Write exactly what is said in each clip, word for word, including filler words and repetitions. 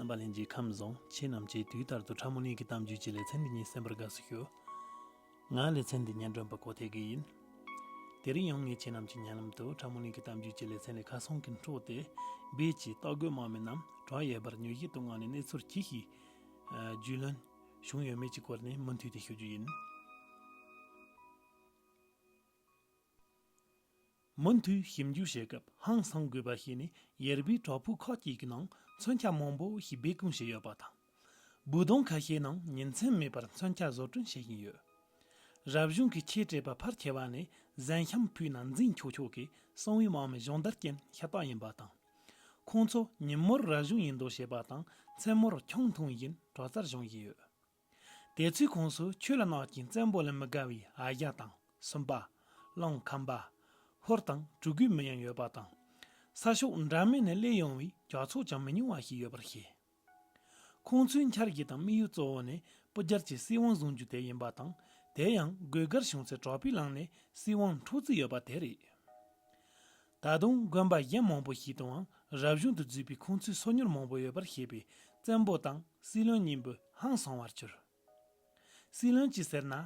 རྣམ་པ་ལྷན་རྒྱས་ཁམས་བཟང་། ཁྱེད་རྣམས་ཀྱིས་དུས་ལྟར་དུ་ཁྲ་མོ་ནས་ཀྱི་གཏམ་རྒྱུད་ཀྱི་ལེ་ཚན་འདི་ཉིད་གསན་པར་དགའ་བསུ་ཞུ། ང་ལེ་ཚན་འདི་སྙན་སྒྲོན་པ་གོ་ཐེ་གི་ཡིན། དེ་རིང་ཡང་ངས་ཁྱེད་རྣམས་ཀྱི་སྙན་ལམ་དུ་ཁྲ་མོ་ནས་ཀྱི་གཏམ་རྒྱུད་ཀྱི་ལེ་ཚན་ལས་ཁ་སང་གི་འཕྲོས་ཏེ་སྦས་ཀྱི་སྟག་རྒོད་དམག་མི་རྣམས་བྲག་ཡེར་པར་མྱུལ་ཞིབ་ཏུ་མངགས་ནས་གནས་ཚུལ་ཅི་ཞིག་རྒྱུས་ལོན་བྱུང་ཡོད་མེད་ཀྱི་སྐོར་ནས་མུ་མཐུད་དེ་ཞུ་རྒྱུ་ཡིན། མུ་མཐུད་ཞིབ་འཇུག་བྱེད་སྐབས་ཧང་སང་དགོས་པ་ཞིག་ནི་ཡེར་པའི་བྲག་ཕུག་ཁག་ཅིག་གི་ནང་མཚོན་ཆ་མང་པོ་ཞིག་སྦས་སྐུང་བྱས་ཡོད་པ་དང་། སྦུག་དོང་ཁ་ཤས་ནང་ཉིན་མཚན་མེད་པར་མཚོན་ཆ་བཟོ་སྐྲུན་བྱེད་བཞིན་ཡོད། རབ་བྱུང་གི་ཆས་སྤྲས་པ་ཕལ་ཆེ་བ་ནི་གཟན་ཤམ་ཕུད་ནང་འཛིང་ཆོག་ཆོག་གི་གསང་བའི་དམག་མི་སྦྱོང་བརྡར་ཅན་ཤ་སྟག་ཡིན་པ་དང་། ཁོང་ཚོ་ཉིན་མོར་རབ་བྱུང་ཡིན་མདོག་བྱེད་པ་དང་མཚན་མོར་ཆང་འཐུང་བཞིན་དྲག་རྩལ་སྦྱོང་བཞིན་ཡོད། དེ་ཚོའི་ཁོངས་སུ་ཆོས་ལ་གནག་ཅིང་བཙན་པོ་ལ་མི་དགའ་བའི་ཨ་ཞ་དང་སུམ་པ། གླང་ཁམ་པ། ཧོར་དང་གྲུ་གུའི་མི་ཡང་ཡོད་པ་དང་། ས་ཕྱོགས་འདྲ་མིན་ནས་སླེབས་ཡོང་བའི་ཇག་ཚོགས་ཀྱང་མི་ཉུང་བ་ཞིག་ཡོད་པར་བཤད། ཁོང་ཚོའི་འཆར་གཞི་དང་དམིགས་ཡུལ་གཙོ་བོ་ནི་སྤུ་རྒྱལ་གྱི་སྲིད་དབང་བཟུང་རྒྱུ་དེ་ཡིན་པ་དང་། དེ་ཡང་དགོས་གལ་བྱུང་ཚེ་དྲག་པོའི་ལམ་ནས་སྲིད་དབང་འཕྲོག་རྩིས་ཡོད་པ་དེ་རེད། ད་དུང་དགོན་པ་གཞན་མང་པོ་ཞིག་ཏུའང་རབ་བྱུང་དུ་བརྫུས་པའི་ཁོང་ཚོའི་སོ་ཉུལ་མང་པོ་ཡོད་པར་བཤད་པས་བཙན་པོ་དང་སྲིད་བློན་གཉིས་པོ་ཧང་སང་བར་གྱུར། སྲིད་བློན་གྱིས་ཟེར་ན།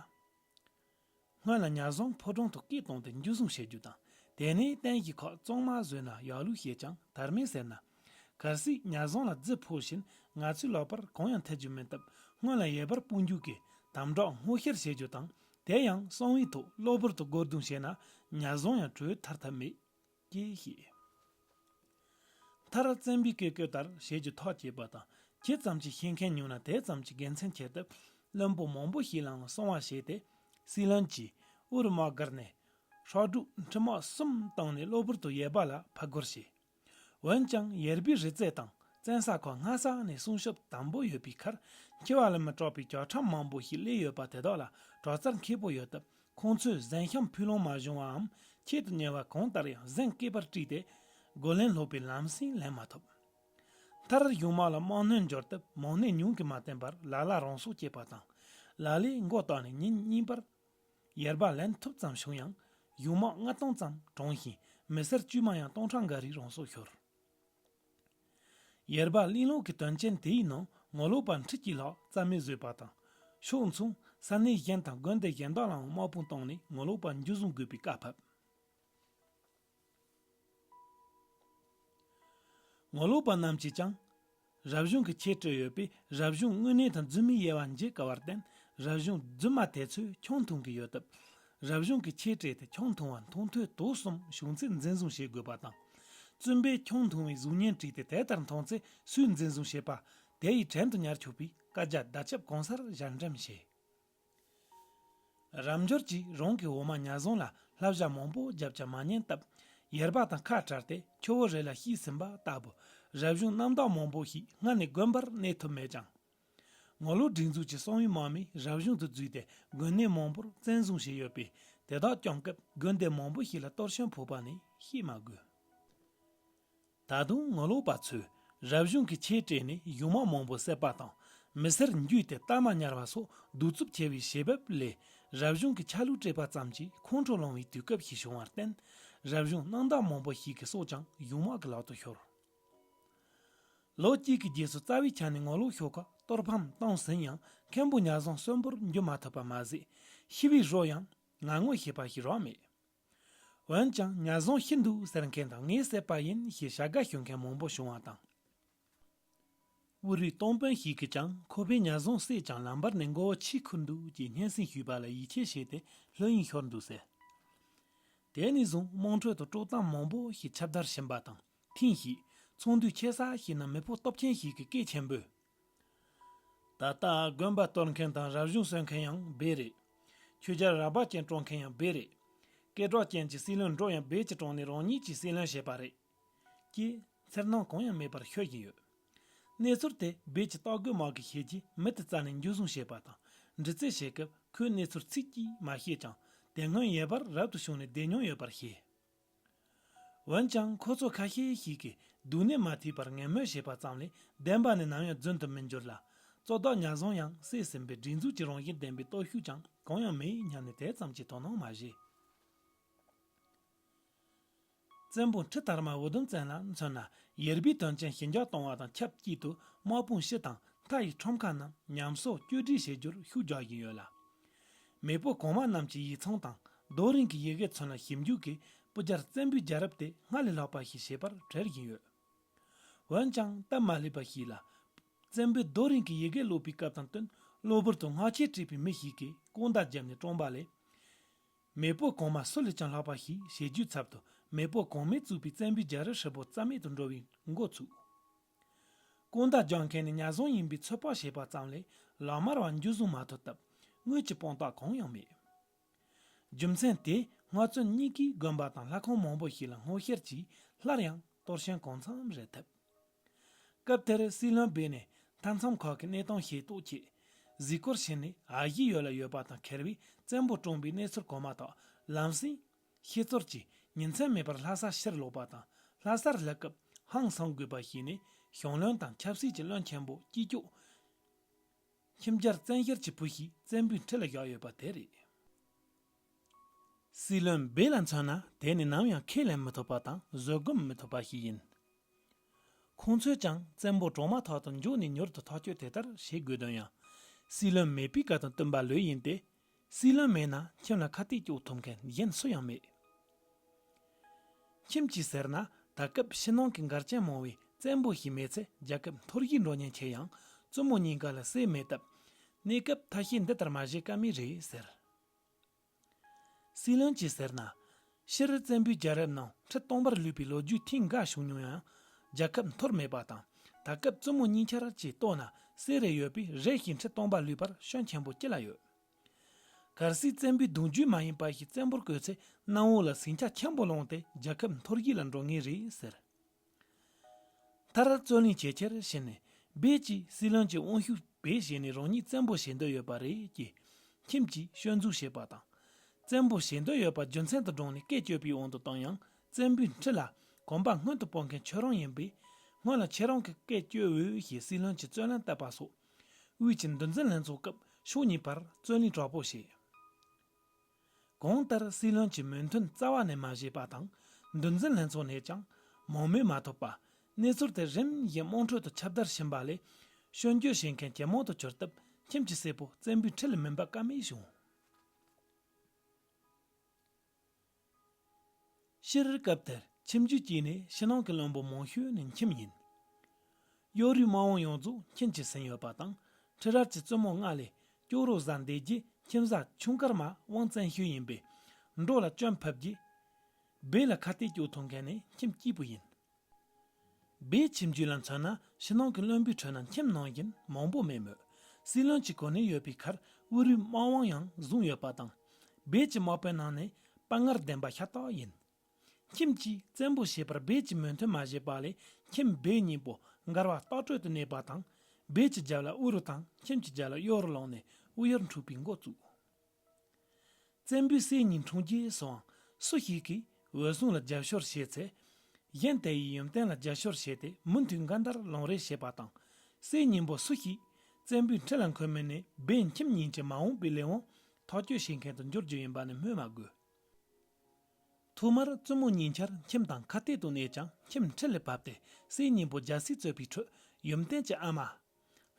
སྔོན་ལ་ཉ་བཟང་ཕོ་བྲང་དུ་སྐད་བཏང་སྟེ་འཇུ་བཟུང་བྱེད་རྒྱུ་དང་། དེ་ནས་བསྟན་བཞི་ཁག་གཙང་མ་བཟོས་ན་ཡག་ལུགས་བཤད་ཀྱང་དར་མས་ཟེར་ན། གལ་སྲིད་ཉ་བཟང་ལ་རྫི་ཕོག་བཞིན་ང་ཚོའི་ལག་པར་གང་ཡང་ཐེབས་རྒྱུ་མེད་སྟབས། སྔོན་ལ་ཡེར་པར་དཔུང་འཇུག་གིས་དམ་དྲག་སྔོག་བཤེར་བྱེད་རྒྱུ་དང་། དེ་ཡང་གསང་བའི་ཐོག་གློ་བུར་དུ་སྒོ་རྡུང་བྱས་ན་ཉ་བཟང་ཡང་བྲོས་ཐར་ཐབས་མེད། ཅེས་བཤད། མཐར་བཙན་པོའི་བཀས་བཀོད་ལྟར་བྱེད་རྒྱུ་ཐག་བཅད་པ་དང་། ཇི་ཙམ་གྱིས་ཤེས་མཁན་ཉུང་ན་དེ་ཙམ་གྱིས་དགེ་མཚན་ཆེ་སྟབས། བློན་པོ་མང་པོ་ཞིག་ལའང་གསང་བ་བྱས་ཏེ། སྲིད་བློན་གྱིས་དབུ་རུ་དམག་སྒར་ནས་ཧྲག་སྒྲུག་ཁྲི་དམག་གསུམ་བཏང་ནས་གློ་བུར་དུ་ཡེར་པ་ལ་ཕར་རྒོལ་བྱས། འོན་ཀྱང་ཡེར་པའི་རི་རྩེ་དང་བཙན་ས་ཁག་སྔ་ས་ནས་སྲུང་སྐྱོབ་དམ་པོ་ཡོད་པའི་ཁར། འཆི་བ་ལ་མི་སྐྲག་པའི་ཇག་ཁྲམ་མང་པོ་ཞིག་སླེབས་ཡོད་པ་དེ་དག་ལ་དྲག་རྩལ་མཁས་པོ་ཡོད་སྟབས། ཁོང་ཚོས་གཟན་ཤམ་ཕུད་ལོང་མ་བྱུང་བའམ་ཆེད་དུ་གཉེར་བ་གང་ལྟར་ཡང་གཟན་སྐེད་པར་དཀྲིས་ཏེ། རྒོལ་ལན་སློག་པའི་ལམ་སེང་ལེན་མ་ཐུབ། མཐར་གཞུང་དམག་ལ་དམག་སྣོན་འབྱོར་སྟབས་མང་སྣེ་ཉུང་གིས་མ་བསྟེན་པར་ལ་ལ་རང་སྲོག་བཅད་པ་དང་། ལ་ལས་མགོ་བཏགས་ནས་ཉིན་གཉིས་པར་ཡེར་པ་ལེན་ཐུབ་ཙམ་བྱུང་ཡང་། གཞུང་དམག་ལྔ་སྟོང་ཙམ་གྲོངས་ཤིང་། མི་སེར་དཀྱུས་མ་ཡང་སྟོང་ཕྲག་འགའ་རེ་རང་སྲོག་ཤོར། ཡེར་པ་གླིང་ལོག་གི་དོན་རྐྱེན་དེའི་ནང་ངོ་ལོག་པ་ཁྲི་གཅིག་ལྷག་རྩ་མེད་བཟོས་པ་དང་། ཕྱོགས་མཚུངས་ས་གནས་གཞན་དང་དགོན་སྡེ་གཞན་དག་ལའང་དམག་དཔུང་བཏང་ནས་ངོ་ལོག་པ་འཇུ་བཟུང་དགོས་པའི་བཀའ་ཕབ། ངོ་ལོག་པ་རྣམས་ཀྱིས་ཀྱང་རབ་བྱུང་གི་ཆས་སྤྲས་ཡོད་པས། རབ་བྱུང་དངོས་གནས་དང་རྫུན་མའི་དབྱེ་བ་འབྱེད་དཀའ་བར་བརྟེན། རབ་བྱུང་རྫུན་མ་དེ་ཚོས་ཆང་འཐུང་གི་ཡོད་སྟབས། རབ་བྱུང་གི་ཆས་སྤྲས་ཏེ་ཆང་འཐུང་བ་མཐོང་ཐོས་དོགས་གསུམ་བྱུང་ཚེ་འཛིན་བཟུང་བྱེད་དགོས་པ་དང་། བཙུན་པས་ཆང་འཐུང་བའི་གཟུགས་བརྙན་བྲིས་ཏེ་དེ་ལྟར་མཐོང་ཚེ་སུས་འཛིན་བཟུང་བྱེད་པ། དེ་ཡི་བྲན་དུ་ཉར་ཆོག་པའི་བཀའ་རྒྱ་བརྡ་ཁྱབ་གང་སར་སྦྱར་འགྲེམས་བྱས། རབ་འབྱོར་གྱིས་རང་གི་འོག་མ་ཉ་བཟང་ལ་བསླབ་བྱ་མང་པོ་བརྒྱབ་ཀྱང་མ་ཉན་སྟབས། ཡེར་པ་དང་ཁ་བྲལ་ཏེ་ཆུ་བོ་རི་ལ་ཤི་ཟིན་པ་ལྟ་བུ། རབ་བྱུང་རྣམ་དག་མང་པོ་ཞིག་སྔར་ནས་དགོན་པར་གནས་ཐུབ་མེད་ཀྱང་། ངོ་ལོག་སྒྲིག་འཛུགས་ཀྱི་གསང་བའི་དམག་མིས་རབ་བྱུང་དུ་བརྫུས་ཏེ་དགོན་གནས་མང་པོར་བཙན་བཟུང་བྱས་ཡོད་པས། དེ་དག་བསྐྱངས་སྐབས་དགོན་སྡེ་མང་པོ་ཞིག་ལ་གཏོར་སྐྱོན་ཕོག་པ་ནི་བཤད་མ་དགོས། ད་དུང་ངོ་ལོག་པ་ཚོས་རབ་བྱུང་གི་ཆས་སྤྲས་ནས་གཞུང་དམག་མང་པོ་བསད་པ་དང་། མི་སེར་འཇུས་ཏེ་གཏའ་མ་ཉར་བ་སོགས་གདུག་རྩུབ་ཆེ་བའི་བྱེད་བབ་ལས། རབ་བྱུང་གི་ཆ་ལུགས་སྤྲས་པ་ཙམ་གྱིས་ཁོང་ཁྲོ་ལངས་བའི་དུས་སྐབས་ཤིག་བྱུང་བར་བརྟེན། རབ་བྱུང་རྣམ་དག་མང་པོ་ཞིག་གི་སྲོག་ཀྱང་གཞུང་དམག་གི་ལག་ཏུ་ཤོར། ལོ་གཅིག་གི་རྗེས་སུ་རྩ་བའི་ཆ་ནས་ངོ་ལོག་ཤོག་ཁག་གཏོར་ཕམ་བཏང་ཟིན་ཡང་། མཁན་པོ་ཉ་བཟང་གསོན་པོར་འགྱུར་མ་ཐུབ་པ་མ་ཟད། ཤི་བའི་རོ་ཡང་ངར་ངོ་ཤེས་པ་ཞིག་རག་མེད། འོན་ཀྱང་ཉ་བཟང་ཤི་འདུག་ཟེར་མཁན་དང་ངས་བསད་པ་ཡིན་ཞེས་བྱ་དགའ་ཞུ་མཁན་མང་པོ་བྱུང་བ་དང་། དབུ་རུའི་སྟོང་དཔོན་ཞིག་གིས་ཀྱང་ཁོ་པས་ཉ་བཟང་བསད་ཀྱང་ལམ་བར་ནས་མགོ་བོ་ཕྱིས་ཁུར་འདུག་ཅེས་སྙན་སེང་ཞུས་པ་ལ་ཡིད་ཆེས་བྱས་ཏེ་ལྷོད་གཡེང་ཤོར་འདུག་ཟེར། དེ་ནས་བཟུང་དམངས་ཁྲོད་དུ་དཀྲོག་གཏམ་མང་པོ་ཞིག་ཁྱབ་བརྡལ་ཕྱིན་པ་དང་། ཐེངས་ཤིག་ཚོང་འདུས་ཆེ་ས་ཞིག་ན་མི་ཕོ་སྟོབས་ཆེན་ཞིག་གིས་སྐད་ཆེན་པོས། ད་ལྟ་དགོན་པ་གཏོར་མཁན་དང་རབ་བྱུང་གསོད་མཁན་ཡང་སྦས་རེད། ཆོས་རྒྱལ་རལ་པ་ཅན་བཀྲོངས་མཁན་ཡང་སྦས་རེད། སྐད་གྲགས་ཅན་གྱི་སྲིད་བློན་འབྲོ་ཡང་སྦས་ཀྱིས་བཀྲོངས་ནས་རང་ཉིད་ཀྱིས་སྲིད་བློན་བྱས་པ་རེད། ཅེས་འཚེར་སྣང་གང་ཡང་མེད་པར་ཤོད་བཞིན་ཡོད། གནས་ཚུལ་དེ་སྦས་ཀྱི་སྟག་རྒོད་དམག་གིས་ཤེས་རྗེས་མི་དེ་རྩ་ནས་འཇུ་བཟུང་བྱས་པ་དང་། འདྲི་རྩད་བྱེད་སྐབས་ཁོས་གནས་ཚུལ་ཚིག་གཅིག་མ་བཤད་ཀྱང་། དེ་སྔོན་ཡེར་པར་རབ་ཏུ་བྱུང་ནས་བསྡད་མྱོང་ཡོད་པར་བཤད། འོན་ཀྱང་ཁོ་ཚོ་ཁ་ཤས་ཤིག་གིས་སྡུག་ནད་མ་ཐེག་པར་ངན་སྨོད་བྱས་པ་ཙམ་ལས་བདེན་པ་ནི་ནམ་ཡང་རྫུན་དུ་མི་འགྱུར་ལ། གཙོ་བདག་ཉ་བཟང་ཡང་བསད་ཟིན་པའི་སྒྲིག་འཛུགས་ཀྱི་རང་བཞིན་ལྡན་པའི་སྟོབས་ཤུགས་ཀྱང་གང་ཡང་མེད་སྙམ་ནས་དེ་ཙམ་གྱིས་དོ་སྣང་མ་བྱས། བཙན་པོ་ཁྲི་དར་མ་འུ་དུམ་བཙན་ལ་མཚོན་ན། ཡུར་བུའི་དོན་རྐྱེན་ཞི་འཇགས་གཏོང་བ་དང་ཆབས་ཅིག་ཏུ་དམག་དཔུང་སྤྱི་དང་མཐའ་ཡི་ཁྲོམ་ཁ་རྣམས་ཉམས་གསོ་བཅོས་སྒྲིག་བྱེད་རྒྱུར་ཤུགས་རྒྱག་བཞིན་ཡོད་ལ། མེས་པོ་གོང་མ་རྣམས་ཀྱི་ཡིག་ཚང་དང་རྡོ་རིང་གི་ཡི་གེ་ཚུན་ལ་ཞིབ་འཇུག་གིས་སྤུ་རྒྱལ་བཙན་པོའི་རྒྱལ་རབས་དེ་སྔར་ལས་ལྷག་པ་ཞིག་བྱེད་པར་བྲེལ་བཞིན་ཡོད། འོན་ཀྱང་སྟབས་མ་ལེགས་པ་ཞིག་ལ། བཙན་པོས་རྡོ་རིང་གི་ཡི་གེ་ཀློག་པའི་སྐབས་དང་བསྟུན། གློ་བུར་དུ་སྔ་ཕྱིར་བྲིས་པའི་མི་ཞིག་གིས་ལྐོག་མདའ་བརྒྱབ་ནས་བཀྲོངས་པ་ལས། མེས་པོ་གོང་མ་སུ་ལས་ཀྱང་ལྷག་པ་ཞིག་བྱེད་རྒྱུའི་ཚབ་ཏུ། མེས་པོ་གོང་མས་བཙུགས་པའི་བཙན་པོའི་རྒྱལ་རབས་ཧྲིལ་པོ་རྩ་མེད་དུ་འགྲོ་བའི་འགོ་ཚུགས། ལྐོག་མདའ་རྒྱག་མཁན་ནི་ཉ་བཟང་ཡིན་པའི་ཚོད་དཔག་བྱས་པ་ཙམ་ལས། ལག་དམར་བ་འཇུ་བཟུང་མ་ཐུབ་སྟབས། དངུལ་གྱི་དཔང་རྟགས་གང་ཡང་མེད། རྒྱུ་མཚན་དེས་སྔ་བཙོན་གཉིས་ཀའི་དགོན་པ་དང་ལྷ་ཁང་མང་པོ་ཞིག་ལ་སྔོག་བཤེར་གྱིས། སླར་ཡང་གཏོར་སྐྱོན་གང་འཚམ་རེ་ཐེབས། སྐབས་དེར་སྲིད་བློན་སྦས་ནས་མཐའ་མཚམས་ཁག་གི་གནས་སྟངས་ཤེས་རྟོགས་ཆེད། གཟིགས་སྐོར་ཕྱིན་ནས། ཨ་ཞེ་ཡུལ་ལ་ཡོད་པ་དང་འཁེལ་བའི་བཙན་པོ་བཀྲོངས་པའི་གནས་ཚུལ་གོ་མ་ཐག་ལམ་སེང་ཤེས་ཚོར་གྱིས། ཉིན་མཚན་མེད་པར་ལྷ་ས་ཕྱིར་ལོག་པ་དང་། ལྷ་སར་སླེབས་སྐབས་ཧང་སང་དགོས་པ་ཞིག་ནི། ཞང་བློན་དང་ཆབ་སྲིད་ཀྱི་བློན་ཆེན་པོ་སྐྱིད་སྐྱོ། ཁྱིམ་རྒྱལ་བཙན་བཞེར་གྱི་བུ་ཞིག་བཙན་པོའི་ཁྲི་ལ་བཞག་ཡོད་པ་དེ་རེད། སྲིད་བློན་སྦས་ལ་མཚོན་ན། དེ་ནི་ནམ་ཡང་ཁས་ལེན་མི་ཐུབ་པ་དང་བཟོད་སྒོམ་མི་ཐུབ་པ་ཞིག་ཡིན། ཁོང་ཚོས་ཀྱང་བཙན་པོ་བཀྲོངས་མ་ཐག་ཏུ་མགྱོགས་ནས་མྱུར་དུ་ཐག་གཅོད་དེ་ལྟར་བྱེད་དགོས་དོན་ཡང་། སྲིད་བློན་མེད་པའི་སྐབས་དང་བསྟུན་པ་ལོས་ཡིན་ཏེ། སྲིད་བློན་མེད་ན་ཁྱིམ་ལ་ཁ་གཏད་གཅོག་ཐུབ་མཁན་གཞན་སུ་ཡང་མེད། ཁྱིམ་གྱིས་ཟེར་ན། ད་སྐབས་ཕྱི་ནང་གི་འགལ་རྐྱེན་མང་བས། བཙན་པོ་ཞིག་མེད་ཚེ་རྒྱལ་ཁབ་འཐོར་ཞིག་འགྲོ་ཉེན་ཆེ་ཡང་། བཙུན་མོ་གཉིས་ཀ་ལ་སྲས་མེད་སྟབས། གནས་སྐབས་ཐབས་ཤེས་འདི་ལྟར་མ་བྱེད་ཀ་མེད་རེད་ཟེར། སྲིད་བློན་གྱིས་ཟེར་ན། སྤྱིར་བཙན་པོའི་རྒྱལ་རབས་ནང་ཁྲི་སྟོང་པར་ལུས་པའི་ལོ་རྒྱུས་ཐེངས་འགའ་བྱུང་མྱོང་ཡང་། རྒྱལ་ཁབ་འཐོར་མེད་པ་དང་། ད་སྐབས་བཙུན་མོ་གཉིས་ཆར་གྱིས་གཏོགས་ན་སྲས་རེ་ཡོད་པས། རེ་ཞིག་ཁྲི་སྟོང་པ་ལུས་པར་སྐྱོན་ཆེན་པོ་ཅི་ལ་ཡོད། གལ་སྲིད་བཙན་པོའི་གདུང་རྒྱུད་མ་ཡིན་པ་ཞིག་བཙན་པོར་བསྐོས་ཚེ། གནམ་འོག་ལ་ཟིང་ཆ་ཆེན་པོ་ལངས་ཏེ། རྒྱལ་ཁབ་འཐོར་ཞིག་ལ་འགྲོ་ངེས་རེད་ཟེར། མཐར་རྩོད་གླེང་ཇེ་ཆེར་ཕྱིན་ནས། སྦས་ཀྱིས་སྲིད་བློན་གྱི་དབང་ཤུགས་བེད་སྤྱད་ནས་རང་ཉིད་བཙན་པོ་བྱེད་འདོད་ཡོད་པ་རེད་ཅེས་ཁྱིམ་གྱིས་སྐྱོན་འཛུགས་བྱས་པ་དང་། བཙན་པོ་བྱེད་འདོད་ཡོད་པ་རྒྱུ་མཚན་དུ་བགྲངས་ནས་སྐད་བཅོལ་བའི་དབང་དུ་བཏང་ཡང་། བཙན་པོའི་ཁྲི་ལ་གོམ་པ་སྔོན་དུ་སྤོ་མཁན་ཁྱོད་རང་ཡིན་པས། སྔོན་ལ་ཁྱེད་རང་གིས་སྐད་བཅོལ་འོས་ཞེས་སྲིད་བློན་གྱིས་རྩོད་ལན་བཏབ་པ་སོགས། དབུས་ཀྱི་འདུ་འཛིན་ལྷན་ཚོགས་སྐབས་ཕྱོགས་གཉིས་བར་རྩོད་གླེང་དྲག་པོ་བྱས། གང་ལྟར་སྲིད་བློན་གྱི་མོས་མཐུན་རྩ་བ་ནས་མ་བྱས་པ་དང་། འདུ་འཛིན་ལྷན་ཚོགས་ནས་ཀྱང་མང་མོས་མ་ཐོབ་པ། གནས་ཚུལ་དེ་རིམ་བཞིན་དམངས་ཁྲོད་དུ་ཁྱབ་བརྡལ་ཕྱིན་པ་ལས། སྐྱོན་བརྗོད་བྱེད་མཁན་ཇེ་མང་དུ་གྱུར་སྟབས། ཁྱིམ་གྱི་སྲས་པོ་བཙན་པོའི་ཁྲི་ལ་མི་འབབ་ཀ་མེད་བྱུང་། སྤྱིར་སྐབས་དེར་ཁྱིམ་རྒྱུད་ཀྱིས་ནི་ཕྱི་ནང་གི་བློན་པོ་མང་ཤོས་ནི་ཁྱིམ་ཡིན། གཡོ་རུའི་དམག་དབང་ཡོངས་རྫོགས་ཁྱིམ་གྱིས་ཟིན་ཡོད་པ་དང་། ཁྲི་རལ་གྱི་བཙུན་མོ་ལྔ་ལས་ཅོག་རོ་བཟའ་འདེད་རྒྱུ་ཁྱིམ་བཟའ་ཆུང་དཀར་མ་དབང་བཙན་ཤོས་ཡིན་པས། འགྲོ་ལ་སྐྱོན་ཕབ་རྒྱུ། སྦས་ལ་ཁ་གཏད་གཅོག་ཐུབ་མཁན་ནི་ཁྱིམ་གཅིག་པུ་ཡིན། སྦས་ཁྱིམ་རྒྱུད་ལ་མཚོན་ན་ཕྱི་ནང་གི་བློན་པོའི་ཁྲོད་ན་ཁྱིམ་ནང་བཞིན་མང་པོ་མེད་མོད། སྲིད་བློན་གྱི་གོ་གནས་ཡོད་པའི་ཁར་དབུ་རུའི་དམག་དབང་ཡང་བཟུང་ཡོད་པ་དང་། སྦས་ཀྱི་དམག་དཔོན་ནང་ནས་དཔའ་ངར་ལྡན་པ་ཤ་སྟག་ཡིན། ཁྱིམ་གྱིས་བཙན་པོ་བྱེད་པར་སྦས་ཀྱི་མོས་མཐུན་མ་བྱས་པ་ལས། ཁྱིམ་སྦས་གཉིས་པོ་མགར་བ་སྟག་སྤྲོད་དུ་གནས་པ་དང་། སྦས་ཀྱི་རྒྱབ་ལ་དབུ་རུ་དང་། ཁྱིམ་གྱི་རྒྱབ་ལ་གཡོ་རུ་ལངས་ནས་དབུ་གཡོར་འཁྲུག་པའི་འགོ་བཙུགས། བཙན་པོའི་སྲས་གཉིས་འཁྲུངས་རྗེས་སུའང་སུ་ཞིག་གིས་འོད་སྲུང་ལ་རྒྱབ་སྐྱོར་བྱས་ཚེ། གཞན་དེ་ཡིས་ཡུམ་བརྟན་ལ་རྒྱབ་སྐྱོར་བྱས་ཏེ། མུ་མཐུད་འགལ་ཟླར་ལངས་རེས་བྱས་པ་དང་། སྲས་གཉིས་པོ་སུ་ཞིག་བཙན་པོའི་ཁྲི་ལ་འཁོད་མིན་ནས། སྦས་ཁྱིམ་གཉིས་ཀྱི་མ་འོངས་པའི་ལས་དབང་ཐག་གཅོད་བྱེད་མཁན་དུ་འགྱུར་རྒྱུ་ཡིན་པ་ནི་སྨོས་མ་དགོས། ཐོག་མར་བཙུན་མོ་གཉིས་ཆར་ཁྱིམ་དང་ཁ་གཏད་དུ་གནས་ཀྱང་། ཁྱིམ་ཁྲི་ལས་བབས་ཏེ་སྲས་གཉིས་པོ་རྒྱལ་སྲིད་རྩོད་པའི་ཁྲོད། ཡུམ་བརྟན་གྱི་ཨ་མ་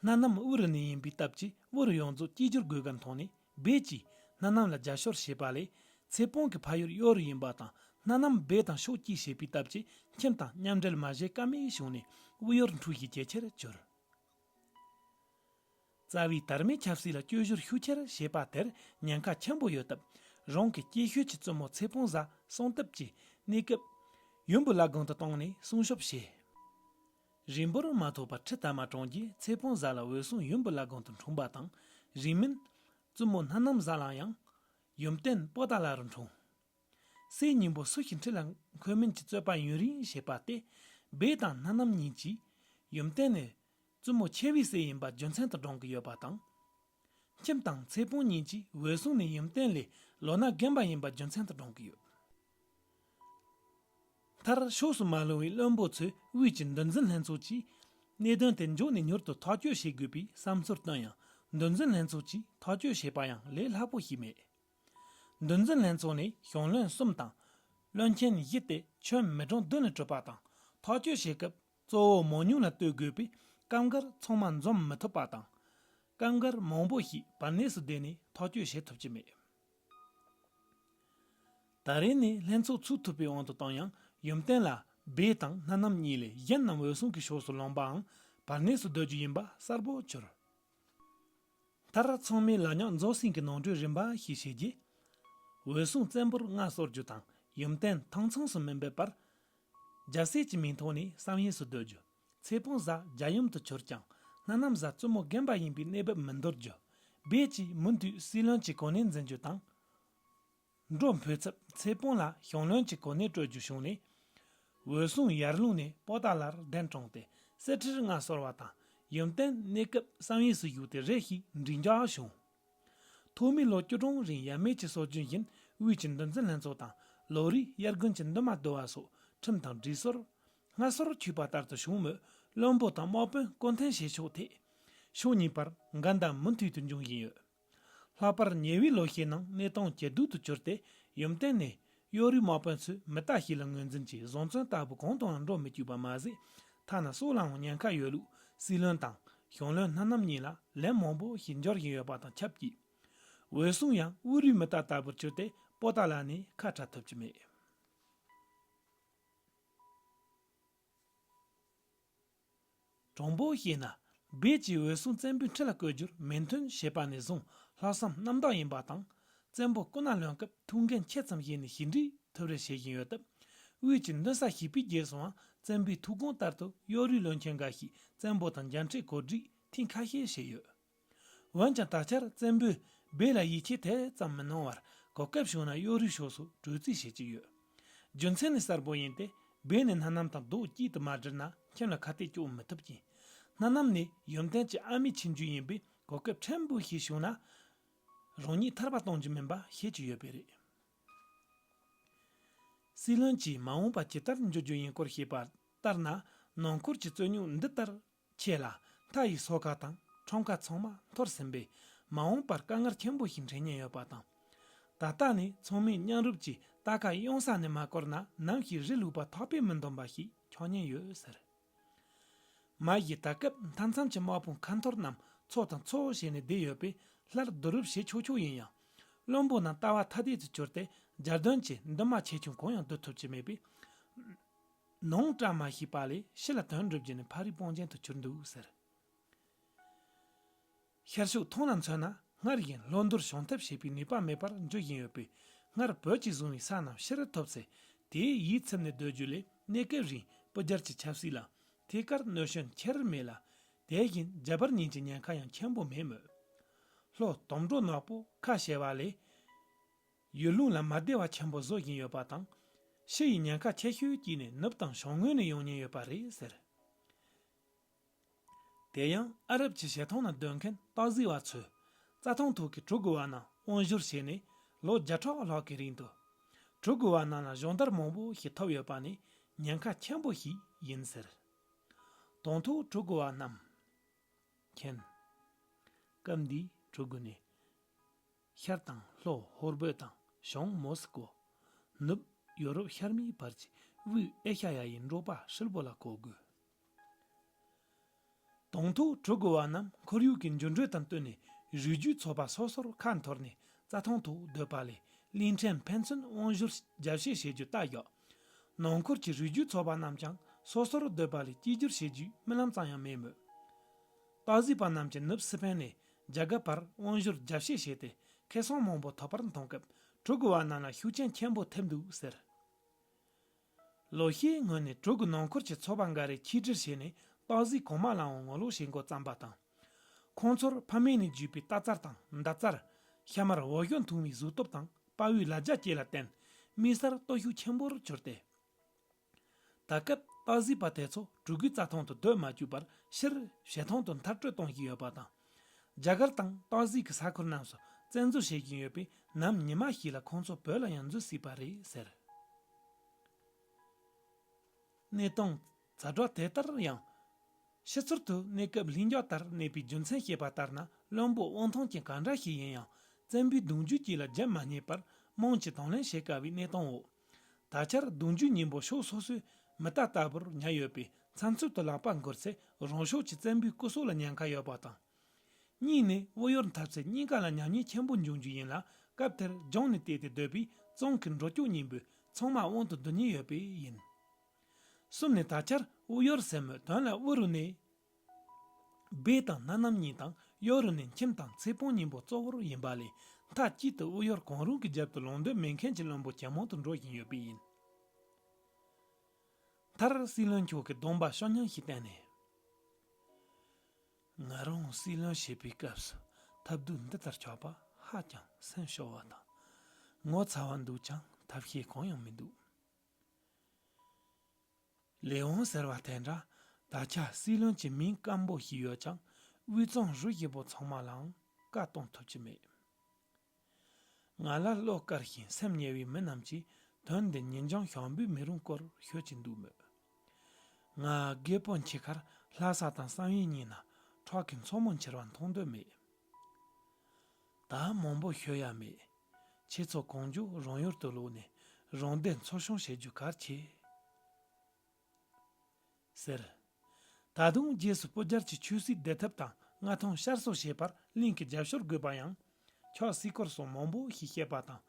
སྣ་ནམ་དབུ་རུ་ནས་ཡིན་པའི་སྟབས་ཀྱིས། དབུ་རུ་ཡོངས་རྫོགས་གཅིག་གྱུར་དགོས་གལ་མཐོང་ནས། སྦས་ཀྱིས་སྣ་ནམ་ལ་རྒྱབ་སྐྱོར་བྱས་པ་ལས། ཚེ་སྤོང་གི་ཕ་ཡུལ་གཡོ་རུ་ཡིན་པ་དང་། སྣ་ནམ་སྦས་དང་ཕྱོགས་གཅིག་བྱས་པའི་སྟབས་ཀྱིས། ཁྱིམ་དང་མཉམ་འབྲེལ་མ་བྱེད་ཀ་མེད་བྱུང་ནས། དབུ་གཡོར་འཁྲུག་གཞི་ཇེ་ཆེར་གྱུར། རྩ་བའི་དར་མའི་ཆབ་སྲིད་ལ་བཅོས་བསྒྱུར་ཤུགས་ཆེར་བྱས་པ་དེར་ཉེན་ཁ་ཆེན་པོ་ཡོད་སྟབས། རང་གི་གཅེས་ཤོས་ཀྱི་བཙུན་མོ་ཚེ་སྤོང་བཟའ་གསང་ཐབས་ཀྱིས་གནས་སྐབས་ཡུམ་བུ་བླ་སྒང་དུ་བཏང་ནས་སྲུང་སྐྱོབ་བྱས། རིང་པོར་མ་ཐོགས་པར་ཁྲི་དར་མ་བཀྲོངས་རྗེས། ཚེ་སྤོང་བཟའ་ལ་འོད་སྲུང་ཡུམ་བུ་བླ་སྒང་དུ་འཁྲུངས་པ་དང་། རིང་མིན་བཙུན་མོ་སྣ་ནམ་བཟའ་ལ་ཡང་ཡུམ་བརྟན་པོ་ཏཱ་ལ་རུ་འཁྲུངས། སྲས་གཉིས་པོ་སུ་ཞིག་ཁྲི་ལ་འཁོད་མིན་གྱི་རྩོད་པ་ཡུན་རིང་བྱས་པ་སྟེ། སྦས་དང་སྣ་ནམ་གཉིས་ཀྱིས་ཡུམ་བརྟན་ནི་བཙུན་མོ་ཆེ་བའི་སྲས་ཡིན་པ་རྒྱུ་མཚན་དུ་བགྲང་གི་ཡོད་པ་དང་། ཁྱིམ་དང་ཚེ་སྤོང་གཉིས་ཀྱིས་འོད་སྲུང་ནི་ཡུམ་བརྟན་ལས་ལོ་ན་རྒན་པ་ཡིན་པ་རྒྱུ་མཚན་དུ་བགྲང་གི་ཡོད། མཐར་ཕྱོགས་སུ་མ་ལྷུང་བའི་བློན་པོ་ཚོས་དབུས་ཀྱི་འདུ་འཛིན་ལྷན་ཚོགས་ཀྱིས་གནད་དོན་དེ་མགྱོགས་ནས་མྱུར་དུ་ཐག་གཅོད་བྱེད་དགོས་པའི་བསམ་ཚུལ་བཏོན་ཡང་། འདུ་འཛིན་ལྷན་ཚོགས་ཀྱིས་ཐག་གཅོད་བྱས་པ་ཡང་ལས་སླ་པོ་ཞིག་མེད། འདུ་འཛིན་ལྷན་ཚོགས་ནས་ཞང་བློན་གསུམ་དང་ བློན་ཆེན་བཞི་དེ་ཁྱོན་མི་གྲངས་བདུན་ལས་གྲུབ་པ་དང་། ཐག་གཅོད་བྱེད་སྐབས་གཙོ་བོ་མང་ཉུང་ལ་ལྟོས་དགོས་པས། སྐབས་འགར་ཚང་མ་འཛོམས་མི་ཐུབ་པ་དང་། སྐབས་འགར་མང་པོ་ཞིག་བར་གནས་སུ་བསྡད་ནས་ཐག་གཅོད་བྱེད་ཐུབ་ཀྱི་མེད། ད་རེས་ནས་ལྷན་ཚོགས་ཚུགས་ཐུབ་པའི་དབང་དུ་བཏང་ཡང་། ཡུམ་བརྟན་ལ་སྦས་དང་སྣ་ནམ་གཉིས་ལས་གཞན་རྣམས་འོད་སྲུང་གི་ཕྱོགས་སུ་ལངས་པའམ་བར་གནས་སུ་སྡོད་རྒྱུ་ཡིན་པ་གསལ་པོ་གྱུར། མཐར་ཚང་མས་ལ་ཉག་མཛོ་སྲིན་གྱི་ནོར་འཁྲུལ་རིམ་པ་ཞིག་བྱས་རྗེས། འོད་སྲུང་བཙན་པོར་མངའ་གསོལ་རྒྱུ་དང་། ཡུམ་བརྟན་ཐང་ཚང་སུ་མི་འབོད་པར། རྒྱལ་སྲས་ཀྱི་མིང་ཐོག་ནས་བསམ་ཡས་སུ་སྡོད་རྒྱུ། ཚེ་སྤོང་བཟའ་རྒྱལ་ཡུམ་དུ་གྱུར་ཀྱང་། སྣ་ནམ་བཟའ་བཙུན་མོ་རྒན་པ་ཡིན་པའི་གནས་བབ་མི་འདོར་རྒྱུ། སྦས་ཀྱིས་མུ་མཐུད་སྲིད་བློན་གྱི་གོ་གནས་འཛིན་རྒྱུ་དང་། འགྲོ་འཕོས་ཚབ་ཚེ་སྤོང་ལ་ཞང་བློན་གྱི་གོ་གནས་སྤྲོད་རྒྱུ་བྱུང་ནས། འོད་སྲུང་ཡར་ཀླུང་ནས་པོ་ཏཱ་ལར་གདན་དྲངས་ཏེ། གསེར་ཁྲིར་མངའ་གསོལ་བ་དང་། ཡུམ་བརྟན་གནས་སྐབས་བསམ་ཡས་སུ་བཞུགས་ཏེ་རེ་ཞིག་འགྲིག་འཇགས་བྱུང་། ཐོག་མའི་ལོ་བཅུ་གྲངས་རིང་ཡབ་མེས་ཀྱི་སྲོལ་རྒྱུན་བཞིན་དབུས་ཀྱི་འདུ་འཛིན་ལྷན་ཚོགས་དང་། ལོ་རེའི་དབྱར་དགུན་གྱི་འདུན་མ་བསྡུ་བ་སོགས་ཁྲིམས་དང་སྒྲིག་སྲོལ། སྔ་སོར་ཆུད་པ་ལྟར་དུ་བྱུང་མོད། བློན་པོ་དང་དམག་དཔོན་བསྐོ་འཐེན་བྱེད་ཕྱོགས་ཐད། ཕྱོགས་གཉིས་བར་འགལ་ཟླ་མུ་མཐུད་དུ་འབྱུང་བཞིན་ཡོད། ལྷག་པར་ཉེ་བའི་ལོ་ཤས་ནང་གནས་སྟངས་ཇེ་སྡུག་ཏུ་གྱུར་ཏེ། ཡུམ་བརྟན་ནས་གཡོ་རུའི་དམག་དཔོན་ཚོས་མི་རྟ་ཞིག་ལ་ངོས་འཛིན་གྱིས་བཟང་བཙོན་ལྟ་བུ་གང་དུའང་འགྲོ་མི་བཅུག་པ་མ་ཟད། ཐ་ན་སྲོག་ལའང་ཉེན་ཁ་ཡོད་ལུགས་སྲིད་བློན་དང་ཞང་བློན་སྣ་ནམ་གཉིས་ལ་ལན་མང་པོ་ཞིག་འབྱོར་བཞིན་ཡོད་པ་དང་ཆབས་ཅིག་འོད་སྲུང་ཡང་དབུ་རུའི་མི་རྟ་ལྟ་བུར་གྱུར་ཏེ། པོ་ཏཱ་ལ་ནས་ཁ་བྲལ་ཐུབ་ཀྱི་མེད། དྲང་པོ་བཤད་ན། སྦས་ཀྱིས་འོད་སྲུང་བཙན་པོའི་ཁྲི་ལ་བསྐོ་རྒྱུར་མོས་མཐུན་བྱས་པ་ནས་བཟུང་ལྷག་བསམ་རྣམ་དག་ཡིན་པ་དང་། བཙན་པོ་སྐུ་ན་ལོན་སྐབས་ཐུགས་འགན་ཆེ་ཙམ་བཞེས་ནས་ཞི་འགྲིག་ཐུབ་རེ་བྱེད་བཞིན་ཡོད་སྟབས། དབུས་ཀྱི་འདུན་ས་བྱིས་པའི་རྗེས་སུའང་བཙན་པོའི་ཐུགས་དགོངས་ལྟར་དུ་གཡོ་རུའི་བློན་ཆེན་འགའ་ཞིག་བཙན་པོ་དང་མཇལ་འཕྲད་གོ་སྒྲིག་ཐེངས་ཁ་ཤས་བྱས་ཡོད། འོན་ཀྱང་ད་ཆར་བཙན་པོས་སྦས་ལ་ཡིད་ཆེས་དེ་ཙམ་མི་གནང་བར། གོ་སྐབས་བྱུང་ན་གཡོ་རུའི་ཕྱོགས་སུ་བྲོས་རྩིས་བྱེད་ཀྱི་ཡོད། རྒྱུ་མཚན་ནི་གསལ་པོ་ཡིན་ཏེ། སྦས་ནི་སྣ་ནམ་དང་རྡོག་གཅིག་ཏུ་མ་སྒྲིལ་ན་ཁྱིམ་ལ་ཁ་གཏད་གཅོག་མི་ཐུབ་ཅིང་། སྣ་ནམ་ནི་ཡོན་ཏན་གྱི་ཨ་མའི་ཆུང་རྒྱུན་ཡིན་པས། གོ་སྐབས་ཕྲན་བུ་ཞིག་བྱུང་ན་རང་ཉིད་ཐར་པ་གཏོང་རྒྱུ་མིན་པ་ཤེས་ཀྱི་ཡོད་པས་རེད། སྲིད་བློན་གྱིས་མ་འོངས་པ་ཇི་ལྟར་འགྱུར་རྒྱུ་ཡིན་སྐོར་བཤད་པ་ལྟར་ན། ནང་ཁུལ་གྱི་རྩོད་རྙོག་འདི་ལྟར་ཆེ་ལ། མཐའ་ཡི་སོ་ཁ་དང་ཁྲོམ་ཁ་ཚང་མ་འཐོར་ཟིན་པས། མ་འོངས་པར་དཀའ་ངལ་ཆེན་པོ་ཞིག་འཕྲད་ཉེན་ཡོད་པ་དང་། ད་ལྟ་ནས་ཚང་མས་མཉམ་རུབ་ཀྱིས་རྟ་ཁ་གཡང་ས་ནས་མ་བསྐོར་ན། ནམ་ཞིག་རི་ལུག་པ་ཐག་པས་མི་འདོམས་པ་ཞིག་འཁྱོག་ཉེན་ཡོད་ཟེར། མ་གཞི་ད་སྐབས་མཐའ་མཚམས་ཀྱི་དམག་དཔུང་ཁ་འཐོར་རྣམས་ཚོ་དང་ཚོ་བྱས་ནས་བསྡད་ཡོད་པས། སླར་བསྡུ་རུབ་བྱེད་ཆོག་ཆོག་ཡིན་ཡང་། བློན་པོ་རྣམས་ལྟ་བ་ཐ་དད་དུ་གྱུར་ཏེ། རྒྱལ་དོན་གྱི་འདུན་མ་ཆེ་ཆུང་གང་ཡང་བསྡུ་ཐུབ་ཀྱི་མེད་པས། ནང་བཀྲ་མ་ཤིས་པ་ལས་ཕྱི་ལ་དོན་འགྲུབ་རྒྱུ་ནི་ཕ་རིའི་དཔུང་རྒྱན་དུ་གྱུར་འདུག་ཟེར། ཤར་ཕྱོགས་ཐང་ལ་མཚོན་ན། སྔར་བཞིན་ལྷོ་མདོར་བྱང་ཐབས་བྱེད་པའི་ནུས་པ་མེད་པར་འགྱུར་བཞིན་ཡོད་པས། སྔར་བོད་ཀྱིས་བཟུང་བའི་ས་རྣམས་ཕྱིར་ཐོབ་ཚེ། དེའི་ཡིད་ཚིམ་ནས་སྡོད་རྒྱུ་ལས། གནས་སྐབས་རིང་སྤུ་རྒྱལ་གྱི་ཆབ་སྲིད་ལ་ཐད་ཀར་གནོད་སྐྱོན་ཆེར་མེད་ལ། དེ་བཞིན་རྒྱ་བལ་གཉིས་ཀྱི་ཉེན་ཁ་ཡང་ཆེན་པོ་མེད་མོད། ལྷོ་དོམ་འབྲོག་ནག་པོ་ཁ་ཕྱེ་བ་ལས། ཡུལ་ལུང་ལ་མ་བདེ་བ་ཆེན་པོ་བཟོ་བཞིན་ཡོད་པ་དང་། ཕྱི་ཡི་ཉེན་ཁ་ཆེ་ཤོས་གཅིག་ནི་ནུབ་དང་བྱང་ངོས་ནས་ཡོང་ཉེན་ཡོད་པ་རེད་ཟེར། དེ་ཡང་ཨ་རབ་ཀྱི་ཞལ་ཐང་ན་སྡོད་མཁན་སྟག་གཟིག་པ་ཚོས་རྩྭ་ཐང་ཐོག་གི་གྲུ་གུ་བ་རྣམས་དབང་བསྒྱུར་བྱས་ནས། ལོ་བརྒྱ་ཕྲག་ལྷག་གི་རིང་དུ་གྲུ་གུ་བ་རྣམས་ལ་སྦྱོང་བརྡར་མང་པོ་ཞིག་ཐོབ་ཡོད་པ་ནི་ཉེན་ཁ་ཆེན་པོ་ཞིག་ཡིན་ཟེར། དང་ཐོག་གྲུ་གུ་བ་རྣམས་མཁྱེན། སྐབས་འདིའི་གྲུ་གུ་ནི། ཤར་དང་ལྷོ་ཧོར་སྦོད་དང་བྱང་མོ་སི་ཀོ། ནུབ་ཡོ་རོབ་ཤར་མའི་བར་གྱི་དབུས་ཨེ་ཤ་ཡ་ཡི་འབྲོག་པ་ཧྲིལ་པོ་ལ་གོ་དགོས། དང་ཐོག་གྲུ་གུ་བ་རྣམས་ཁོར་ཡུག་གི་འགྱུར་འགྲོས་དང་བསྟུན་ནས། རུས་རྒྱུད་ཚོ་པ་སོ་སོར་ཁ་འཐོར་ནས་རྩྭ་ཐང་དུ་སྡོད་པ་ལས། གླིང་ཕྲན་ཕན་ཚུན་དབང་བསྒྱུར་རྒྱབ་བཤད་བྱེད་རྒྱུ་ལྟ་བཞག་ནང་ཁུལ་གྱི་རུས་རྒྱུད་ཚོ་པ་རྣམས་ཀྱང་སོ་སོར་སྡོད་པ་ལས་གཅིག་གྱུར་བྱེད་རྒྱུའི་རྨི་ལམ་ཙམ་ཡང་མེད་མོད། སྟག་གཟིག་པ་རྣམས་ཀྱིས་ནུབ་སི་ཕན་ནས་རྒྱ་གར་བར་དབང་བསྒྱུར་རྒྱབ་བཤད་བྱས་ཏེ། ཁེ་བཟང་མང་པོ་ཐོབ་པར་མཐོང་སྐབས། གྲུ་གུ་བ་རྣམས་ལ་ཤུགས་རྐྱེན་ཆེན་པོ་ཐེབས་འདུག་ཟེར། ལོ་ཤས་སྔོན་ནས་གྲུ་གུ་ནང་ཁུལ་གྱི་ཚོ་པ་འགའ་རེས་ཆིག་སྒྲིལ་བྱས་ནས། སྟག་གཟིག་གོང་མ་ལའང་ངོ་ལོག་བྱེད་འགོ་བརྩམས་པ་དང་། ཁོང་ཚོར་ཕ་མེས་ནས་བརྒྱུད་པའི་རྟ་རྩལ་དང་མདའ་རྩལ། ཤ་མར་འོ་ཞོ་འཐུང་བའི་གཟུགས་སྟོབས་དང་དཔའ་བོའི་ལ་རྒྱ་བཅས་ལ་བརྟེན། དམིགས་བསལ་སྟོབས་ཤུགས་ཆེན་པོར་གྱུར་ཏེ། ད་སྐབས་སྟག་གཟིག་པ་དེ་ཚོ་གྲུ་གུའི་རྩྭ་ཐང་དུ་སྡོད་མ་བཅུག་པར། ཕྱིར་ཞལ་ཐང་དུ་མཐར་སྐྲོད་གཏོང་བཞིན་ཡོད་པ་དང་། རྒྱ་གར་དང་སྟག་གཟིག་གི་ས་ཁུལ་རྣམས་སུ་བཙན་འཛུལ་བྱེད་བཞིན་ཡོད་པས། ནམ་ཉི་མ་ཞིག་ལ་ཁོང་ཚོ་བོད་ལ་ཡང་འཛུལ་སྲིད་པ་རེད་ཟེར། གནས་སྟངས་ཛ་དྲག་དེ་ལྟར་ཡང་། ཕྱི་ཚུལ་དུ་གནས་སྐབས་ལྷིང་འཇགས་ལྟར་གནས་པའི་རྒྱུ་མཚན་བཤད་པ་ལྟར་ན། བློན་པོ་དབང་ཐང་ཅན་གང་འདྲ་ཞིག་ཡིན་ཡང་། བཙན་པོའི་གདུང་རྒྱུད་ཅིག་ལ་རྒྱབ་མ་བསྙེས་པར་དམངས་ཀྱིས་དང་ལེན་བྱེད་དཀའ་བའི་གནས་སྟངས་འོག། ད་ ད་ཆར་གདུང་རྒྱུད་སྙིང་པོ་ཕྱོགས་སོ་སོའི་མི་རྟ་ལྟ་བུར་ཉར་ཡོད་པས་མཚམས་མཚམས་དུ་ལག་པ་འགུར་ཚེ་རང་ཕྱོགས་ཀྱི་བཙན་པོའི་སྐུ་སྲོག་ལ་ཉེན་ཁ་ཡོད་པ་དང་། གཉིས་ནས་དབུ་གཡོར་འཐབ་ཚེ་གཉིས་ཀ་ལ་ཉམས་ཉེས་ཆེན་པོ་འབྱུང་རྒྱུ་ཡིན་ལ། སྐབས་དེར་རྒྱང་ནས་བལྟས་ཏེ་སྡོད་པའི་བཙོན་གྱི་འགྲོ་སྐྱོད་གཉིས་པོས་ཚང་མ་དབང་དུ་བསྡུ་ཉེན་ཡོད་པས་ཡིན། གསུམ་ནས་ད་ཆར་དབུ་གཡོར་ཟེར་མོད་དོན་ལ་དབུ་རུ་ནས་སྦས་དང་སྣ་ནམ་གཉིས་དང་གཡོ་རུ་ནས་ཁྱིམ་དང་ཚེ་སྤོང་གཉིས་པོ་གཙོ་བོར་ཡིན་པ་ལས། མཐའ་གཅིག་ཏུ་དབུ་གཡོར་གང་རུང་གི་རྒྱབ་ཏུ་ལངས་འདོད་མེད་མཁན་གྱི་བློན་པོ་ཇེ་མང་དུ་འགྲོ་བཞིན་ཡོད་པས་ཡིན། མཐར་སྲིད་བློན་མཆོག་གིས་སྡོམ་པ་ཤོག་སྙིང་ཞིག་བསྟན་ནས། ང་རང་སྲིད་བློན་བྱེད་པའི་སྐབས་སུ་ཐབས་སྡུག་འདི་ལྟར་ཆགས་པ་ཧ་ཅང་སེམས་སྐྱོ་བ་དང་ངོ་ཚ་བ་འདུག་ཀྱང་ཐབས་ཤེས་གང་ཡང་མི་འདུག་ལས་དབང་ཟེར་བ་དེ་འདྲ་ད་ཆ་སྲིད་བློན་གྱི་མིང་སྐམ་པོ་ཞིག་ཡོད་ཀྱང་དབུས་གཙང་རུ་བཞི་པོ་ཚང་མ་ལའང་བཀའ་གཏོང་ཐུབ་ཀྱི་མེད། ང་ལ་བློ་དཀར་ཞིང་སེམས་ཉེ་བའི་མི་རྣམས་ཀྱིས་དོན་འདི་ཉིན་འགྱངས་ཞང་པོའི་མི་རུང་སྐོར་ཤོད་ཀྱིན་འདུག་མོད། ང་རྒད་པོ་འཆི་ཁར་ལྷ་ས་དང་བསམ་ཡས་གཉིས་ན་ཁྲག་གི་མཚོ་མོ་འཁྱིལ་བ་མཐོང་འདོད་མེད། ད་མང་པོ་ཤོད་ཡ་མེད། ཁྱེད་ཚོ་གང་མགྱོགས་རང་ཡུལ་དུ་ལོག་ནས་རང་བདེ་འཚོ་སྐྱོང་བྱེད་རྒྱུ་གལ་ཆེ། ཟེར། ད་དུང་རྗེས་སུ་སྤུ་རྒྱལ་གྱི་ཆོས་སྲིད་བདེ་ཐབས་དང་མངའ་ཐང་བསྐྱར་གསོ་བྱེད་པར་གླིང་གི་རྒྱབ་སྐྱོར་དགོས་པ་ཡང་། ཆོག་སྲིད་སྐོར་སོགས་མང་པོ་ཞིག་བཤད་པ་དང་།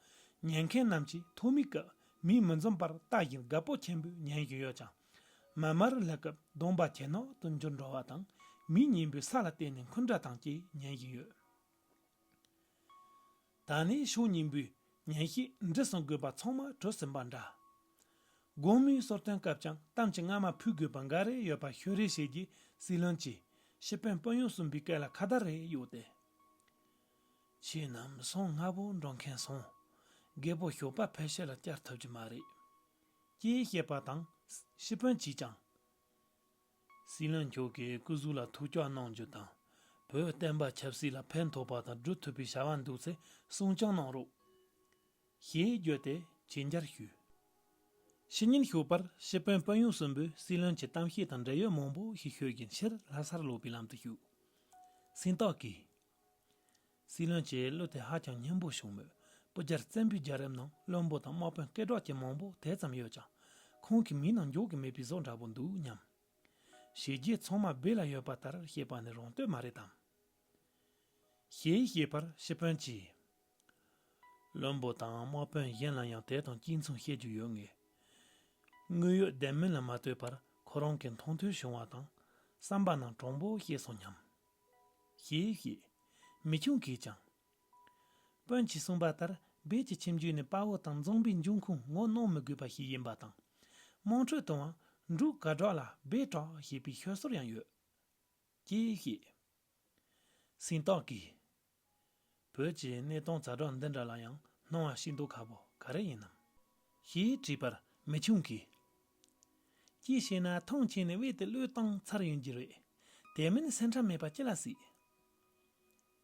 ཉན་མཁན་རྣམས་ཀྱིས་ཐོག་མའི་སྐབས་མིས་མི་འཛོམས་པར་ལྟ་བཞིན་དགའ་པོ་ཆེན་པོས་ཉན་བཞིན་ཡོད་ཀྱང་། མར་མར་ལ་སྐབས་སྡོམ་པ་ཇེ་ནོར་དུ་འགྱུར་འགྲོ་བ་དང་། མིའི་སྙིང་པོའི་ས་ལ་བརྟེན་ནས་འཁུན་སྒྲ་དང་བཅས་ཉན་བཞིན་ཡོད། ད་ནི་ཕྱོགས་གཉིས་པོས་ཉན་བཤད་འདྲི་གསུམ་དགོས་པ་ཚང་མ་གྲུབ་ཟིན་པ་འདྲ། དགོང་མོའི་གསོལ་སྟོན་སྐབས་ཀྱང་གཏམ་གྱི་རྔ་མ་ཕུད་དགོས་པ་འགའ་རེ་ཡོད་པ་ཤོད་རེས་བྱེད་རྒྱུས་སྲིད་བློན་གྱིས་ཤི་དཔོན་སྤུན་ཡོན་གསུམ་པའི་སྐད་ལ་ཁ་བརྡ་རེ་གཡོགས་ཏེ། ཁྱེད་རྣམས་སང་སྔ་པོ་འགྲོ་མཁན་སོང་། རྒད་པོ་ཞོགས་པ་ཕལ་ཆེར་ལ་བསྐྱལ་ཐུབ་ཀྱི་མ་རེད། ཅེས་བཤད་པ་དང་། ཤི་དཔོན་གྱིས་ཀྱང་། སྲིད་བློན་མཆོག་གིས་སྐུ་གཟུགས་ལ་ཐུགས་ཅག་གནང་རྒྱུ་དང་། བོད་བསྟན་པ་ཆབ་སྲིད་ལ་ཕན་ཐོགས་པ་དང་སྒྲུབ་ཐུབ་པའི་བྱ་བ་འདུག་ཚེ་གསུང་སྐྱོང་གནང་རོགས། ཞེས་བརྗོད་དེ་ཇེ་མཇལ་ཞུས། ཕྱི་ཉིན་ཞོགས་པར་ཤི་དཔོན་སྤུན་ཡོན་གསུམ་པོས་སྲིད་བློན་གྱི་གཏམ་བཤད་དང་འབྲེལ་ཡོད་མང་པོ་ཞིག་ཤོད་བཞིན་ཕྱིར་ལྷ་སར་ལོག་པའི་ལམ་དུ་ཞུགས། སེང་སྟག་གིས། སྲིད་བློན་གྱི་གླུ་དེ་ཧ་ཅང་སྙན་པོ་བྱུང་མོད། སྤུ་རྒྱལ་བཙན་པོའི་རྒྱལ་རབས་ནང་བློན་པོ་དང་དམག་དཔོན་སྐད་གྲགས་ཅན་མང་པོ་དེ་ཙམ་ཡོད་ཀྱང་། ཁོང་གི་མིང་ནང་འཇོག་གི་མེད་པའི་བཟོ་འདྲ་པོ་འདུག་སྙམ། བྱས་རྗེས་ཚང་མ་སྦས་ལ་ཡོད་པ་ལྟར་བཤད་པ་ནི་རང་བསྟོད་མ་རེད་དམ། ཞེས་བཤད་པར་ཤི་དཔོན་གྱིས། བློན་པོ་དང་དམག་དཔོན་གཞན་ལ་ཡང་དེ་དང་གཅིག་མཚུངས་བཤད་རྒྱུ་ཡོད་ངེས། དངོས་ཡོད་བདེན་མིན་ལ་མ་ལྟོས་པར་ཁོ་རང་གི་མཐོང་ཐོས་བྱུང་བ་དང་བསམ་པ་རྣམས་དྲང་པོ་བཤད་སོང་སྙམ། ཞེས་བཤད། མི་ཆུང་གིས་ཀྱང་། དཔོན་གྱིས་གསུངས་པ་ལྟར་སྦས་ཀྱི་ཁྱིམ་རྒྱུད་ནི་དཔའ་བོ་དང་འཛོམས་པའི་འབྱུང་ཁུངས་ངོ་གནོང་མི་དགོས་པ་ཞིག་ཡིན་པ་དང་། དམངས་ཁྲོད་དུའང་འབྲུག་གར་སྒྲོག་ལ་སྦས་གྲགས་ཞེས་པའི་ཤོད་སྲོལ་ཡང་ཡོད། ཅེས་བཤད། སེང་སྟག་གིས། བོད་ཀྱི་གནས་སྟངས་ཛ་དྲག་འདི་འདྲ་ལ་ཡང་སྣང་བ་ཞིག་འདུག་ཁ་པོ་ག་རེ་ཡིན་ནམ། ཞེས་དྲིས་པར་མི་ཆུང་གིས། ཅིའི་ཕྱིར་ན་ཐང་ཆད་ནས་དབུས་དེ་བློས་བཏང་ཚར་ཡོང་གི་རེད། དེ་མིན་སེམས་ཁྲལ་མེད་པ་ཅི་ལ་སྲིད།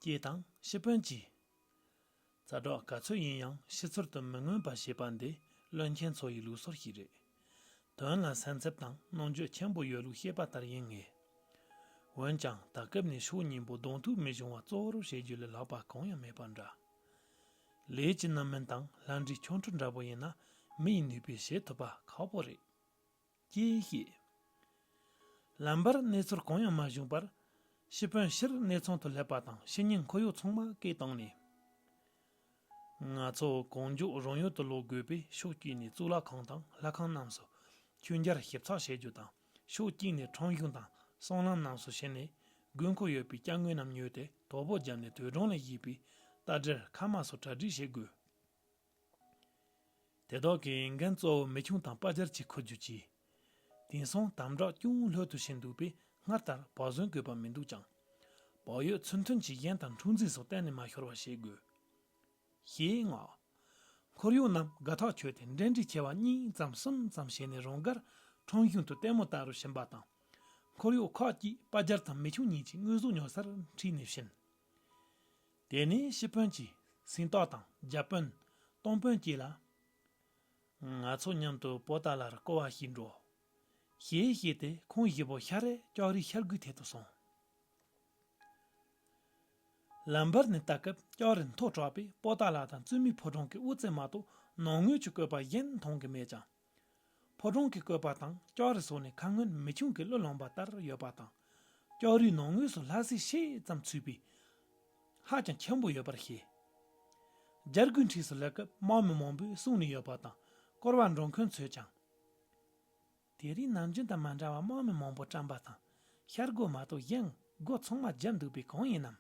ཅེས་དང་ཤི་དཔོན་གྱིས། ཛ་དྲག་ག་ཚོད་ཡིན་ཡང་ཕྱི་ཚུལ་དུ་མི་མངོན་པ་ཞེས་པ་འདི་བློན་ཆེན་ཚོ་ཡི་ལུགས་སྲོལ་ཞིག་རེད། དོན་ལ་སེམས་འཚབ་དང་རྣམ་དཔྱོད་ཆེན་པོ་ཡོད་ལུགས་བཤད་པ་ལྟར་ཡིན་ངེས། འོན་ཀྱང་ད་སྐབས་ནས་ཕྱོགས་གཉིས་པོ་གདོང་ཐུག་མི་བྱུང་བ་གཙོ་བོར་བྱེད་རྒྱུ་ལས་ལྷག་པ་གང་ཡང་མེད་པ་འདྲ། ལས་ཀྱི་རྣམ་སྨིན་དང་ལྷ་འདྲེའི་ཆོ་འཕྲུལ་འདྲ་པོ་ཡིན་ན་མི་ཡི་ནུས་པས་བྱེད་ཐུབ་པ་ཁག་པོ་རེད། ཅེས་བཤད། ལམ་བར་གནས་ཚུལ་གང་ཡང་མ་བྱུང་བར། ཤི་དཔོན་ཕྱིར་གནས་ཚང་དུ་སླེབས་པ་དང་ཕྱི་ཉིན་ཁོར་ཡུག་ཚང་མ་སྐད་བཏང་ནས། ང་ཚོ་གང་མགྱོགས་རང་ཡུལ་དུ་ལོག་དགོས་པས་ཕྱོགས་གཅིག་ནས་གཙུག་ལག་ཁང་དང་ལྷ་ཁང་རྣམས་སུ་ཆོས་འབྱར་ཞིབ་ཚགས་བྱེད་རྒྱུ་དང་ཕྱོགས་གཅིག་ནས་ཁྲོམ་གཞུང་དང་སྲང་ལམ་རྣམས་སུ་ཕྱིན་ནས་དགོས་མཁོ་ཡོད་པའི་ཅ་དངོས་རྣམས་ཉོས་ཏེ་དོ་པོ་བརྒྱབ་ནས་དུད་འགྲོ་ལས་གཞིས་པའི་རྟ་དྲེལ་ཁ་མ་སོགས་གྲ་སྒྲིག་བྱེད་དགོས། དེ་དག་གི་འགན་གཙོ་བོ་མི་ཆུང་དང་དཔའ་རྒྱལ་གྱིས་འཁུར་རྒྱུ་གྱིས། དེང་སང་དམ་དྲག་ཅུང་ལྷོད་དུ་ཕྱིན་འདུག་པས་སྔར་ལྟར་བག་ཟོན་དགོས་པ་མི་འདུག་ཀྱང་། བག་ཡོད་ཚུལ་མཐུན་གྱིས་གཞན་དང་འཁྲུག་འཛིང་སོགས་གཏན་ནས་མ་ཤོར་བ་བྱེད་དགོས། ཞེས་བསྔགས། ཁོར་ཡུག་རྣམས་དགའ་ཐག་ཆོད་དེ་འབྲེལ་འདྲིས་ཆེ་བ་གཉིས་ཙམ་གསུམ་ཙམ་བྱས་ནས་རང་དགར་ཁྲོམ་གཞུང་དུ་ལྟད་མོ་ལྟ་རུ་ཕྱིན་པ་དང་། ཁོར་ཡུག་ཁག་ཅིག་དཔའ་རྒྱལ་དང་མི་ཆུང་གཉིས་ཀྱིས་དངོས་ཟོག་ཉོ་སར་ཁྲིད་ནས་ཕྱིན། དེ་ནས་ཤི་དཔོན་གྱིས་སེང་སྟག་དང་རྒྱ་དཔོན། སྟོང་དཔོན་བཅས་ལ། ང་ཚོ་མཉམ་དུ་པོ་ཏཱ་ལར་སྐོར་བ་ཞིག་འགྲོ། ཞེས་བཤད་དེ་ཁོང་བཞི་པོ་ཤར་རེ་ལྕགས་རིའི་ཤར་དགུའི་ཐད་དུ་སོང་། ལམ་བར་ནས་ལྟ་སྐབས་ལྕགས་རི་མཐོ་དྲགས་པས་པོ་ཏཱ་ལ་དང་བཙུན་མོའི་ཕོ་བྲང་གི་དབུ་རྩེ་མ་གཏོགས་ནང་ངོས་ཀྱི་བཀོད་པ་གཞན་མཐོང་གི་མེད་ཀྱང་ ཕོ་བྲང་གི་བཀོད་པ་དང་ལྕགས་རི་སོགས་ནི་ཁ་སྔོན་མེ་ཆུང་གི་གླུ་ལངས་པ་ལྟར་ཡོད་པ་དང་། ལྕགས་རིའི་ནང་ངོས་སུ་ལྷ་སའི་ཤེལ་ཙམ་ཚུད་པའི་ཧ་ཅང་ཆེན་པོ་ཡོད་པར་བཤད། རྒྱལ་སྒོའི་འཁྲིས་སུ་སླེབས་སྐབས་དམག་མི་མང་པོས་སྲུང་ནས་ཡོད་པ་དང་སྐོར་བ་འགྲོ་མཁན་ཚོས་ཀྱང་། དེ་རིང་ནམ་རྒྱུན་དང་མ་འདྲ་བར་དམག་མི་མང་པོ་བཀྲམ་པ་དང་ཤར་སྒོ་མ་གཏོགས་གཞན་སྒོ་ཚང་མ་བརྒྱབ་འདུག་པས་གང་ཡིན་ནམ།